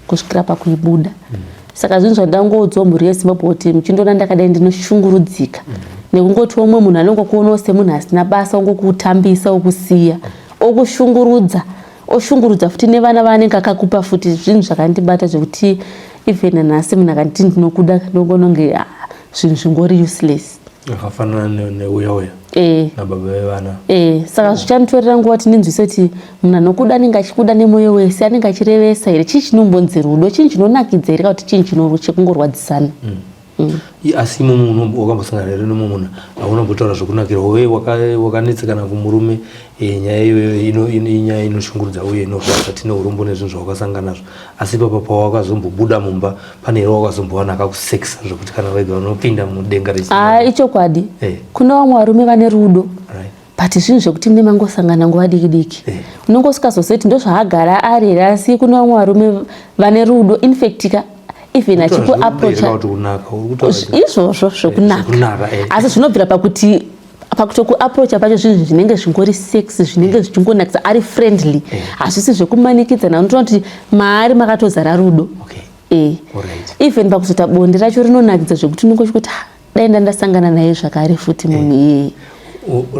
kusvikira pakuibuda. Saka zvinhu zvandangoudzawo mhuri yeZimbabwe kuti muchindiona ndakadai ndinoshungurudzika nekungoti umwe munhu anongokuonawo semunhu asina basa ongokutambisa okusiya okushungurudza oshungurudza futi nevana vaanenge akakupa futi. Zvinhu zvakandibata zvekuti even nanhasi munhu akanditi ndinokuda ndongononge zvinhu zvingori useless. Akafanana neuya uya nababa vevana. Saka zvichanditorera nguva kuti ndinzwise kuti munhu anokuda anenge achikuda nemwoyo wese anenge achirevesa here, chii chinombonzi rudo, chinhu chinonakidza here kana kuti chinhu chekungorwadzisana. Asi imomo wakambosangana here nemumwe munhu aunombotaura zvekunakira wewe wakanetsekana kumurume nyaya iyoyo inyaya inoshungurudza uye inorwadza, tine urombo nezvinhu zvawakasangana nazvo asi ipapa pawakazombobuda mumba pane here wakazombowana akakusekisa zvekuti kana wega unopinda mudenga rechi? Ichokwadi. Kune vamwe varume vane rudo. But zvinhu zvekuti mune mangosangana nguva diki diki. Unenge usikazozivi kuti ndozvaagara ari here asi kune vamwe varume vane rudo in fact ka even achikuapproacha izvozvo zvekunaka asi zvinobvira pakuti pakutokuapproacha pacho zvinhu zvinenge zvingori sex zvinenge zvichingonakisa ari friendly hazvisi zvekumanikidzana unotoona kuti maari makatozara rudo. Even pakuzoita bonde racho rinonakidza zvekuti unenge uchikuti Dai ndandasangana naye zvakare futi munhu iyeye.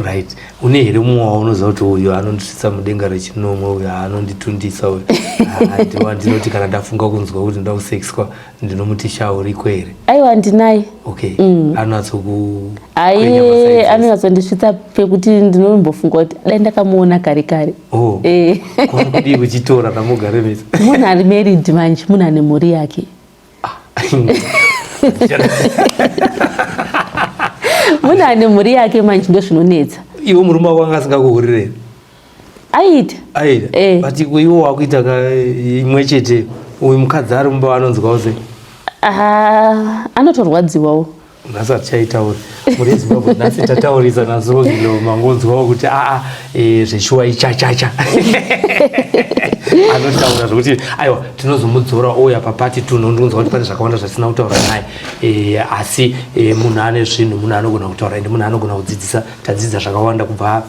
Right, une here mumwe waunoziva kuti uyu anondisvitsa mudenga rechinomwe, uyu anonditundisa, uyu ndinoti kana ndafunga kunzwa kuti ndoda kusexwa ndinomuti shauriko here? Aiwa, ndinaye. Okay, anonatsoku Aiye, anonyatsondisvitsa pekuti ndinombofunga kuti dai ndakamuona kare kare. Oh. Kudii kuchitora namugare mese? Munhu ari married manje, munhu ane mhuri yake. Munhu ane mhuri yake manje, ndo zvinonetsa. Iwe murume wako anga asingakuhurire? Aita. Aita. But iwe wakuita imwe chete, uyu mukadzi ari mumba anonzwawo sei? Ah, anotorwadziwawo. Nhasi hatichaitaura muri yeZimbabwe, nhasi tataurisa naSibongile. Mangonzwawo kuti aa zveshuwa ichachacha anotaura zvokuti aiwa, tinozomudzora ouya papati tuno. Ndinonzwa kuti pane zvakawanda zvatisina kutaura naye, asi munhu ane zvinhu, munhu anogona kutaura ende munhu anogona kudzidzisa. Tadzidza zvakawanda kubva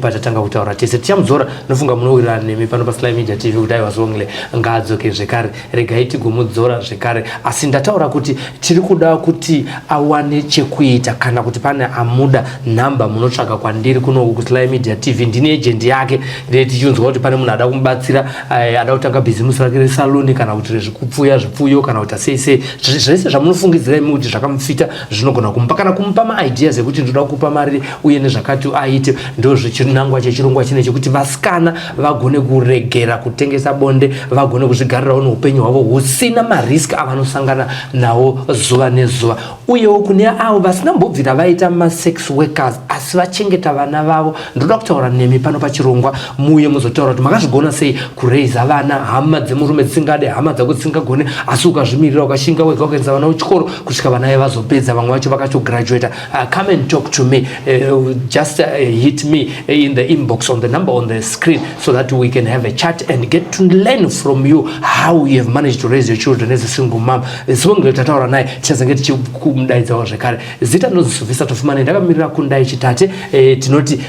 patatanga kutaura tese. Tichamudzora, nofunga munowirirana nemi pano paSly Media TV kuti aiwa, Sibongile ngaadzoke zvekare. Regai tigomudzora zvekare, asi ndataura kuti tiri kuda kuti awane chekuita. Kana kuti pane amuda, nhamba munotsvaga kwandiri kunoku kuSly Media TV, ndini agent yake. Tichinzwa kuti pane munhu ada kumubatsira, ada kutanga bhizimusi rake resaluni kana kuti rezvikupfuya zvipfuyo kana kuti sei sei, zvese zvamunofungidzira imi kuti zvakamufita, zvinogona kumupa kana kumupa maideas ekuti ndoda kupa mari uye nezvakati aite. Ndo zvechinangwa chechirongwa chine chekuti vasikana vagone kuregera kutengesa bonde, vagone kuzvigarirawo neupenyu hwavo husina marisk avanosangana nawo zuva nezuva. Uyewo kune avo vasina mbobvira vaita masex workers asi vachengeta vana vavo, ndoda kutaura nemi pano pachirongwa, muuye muzotaura kuti makazvigona sei kureiza vana, hama dzemurume dzisingade, hama dzako dzisingagone, asi ukazvimirira, ukashinga wega, ukaendesa vana kuchikoro kusvika vana ve vazopedza, vamwe vacho vakatograduata. Come and talk to me. Just hit me in the inbox on the number on the screen so that we can have a chat and get to learn from you how you have managed to raise your children as a single mom. Sibongile tataura naye, tichazenge tichikumudaidzawo zvekare. Zita ndinonzi Sylvester Tofumane, ndakamirira Kundai Chitate. Tinoti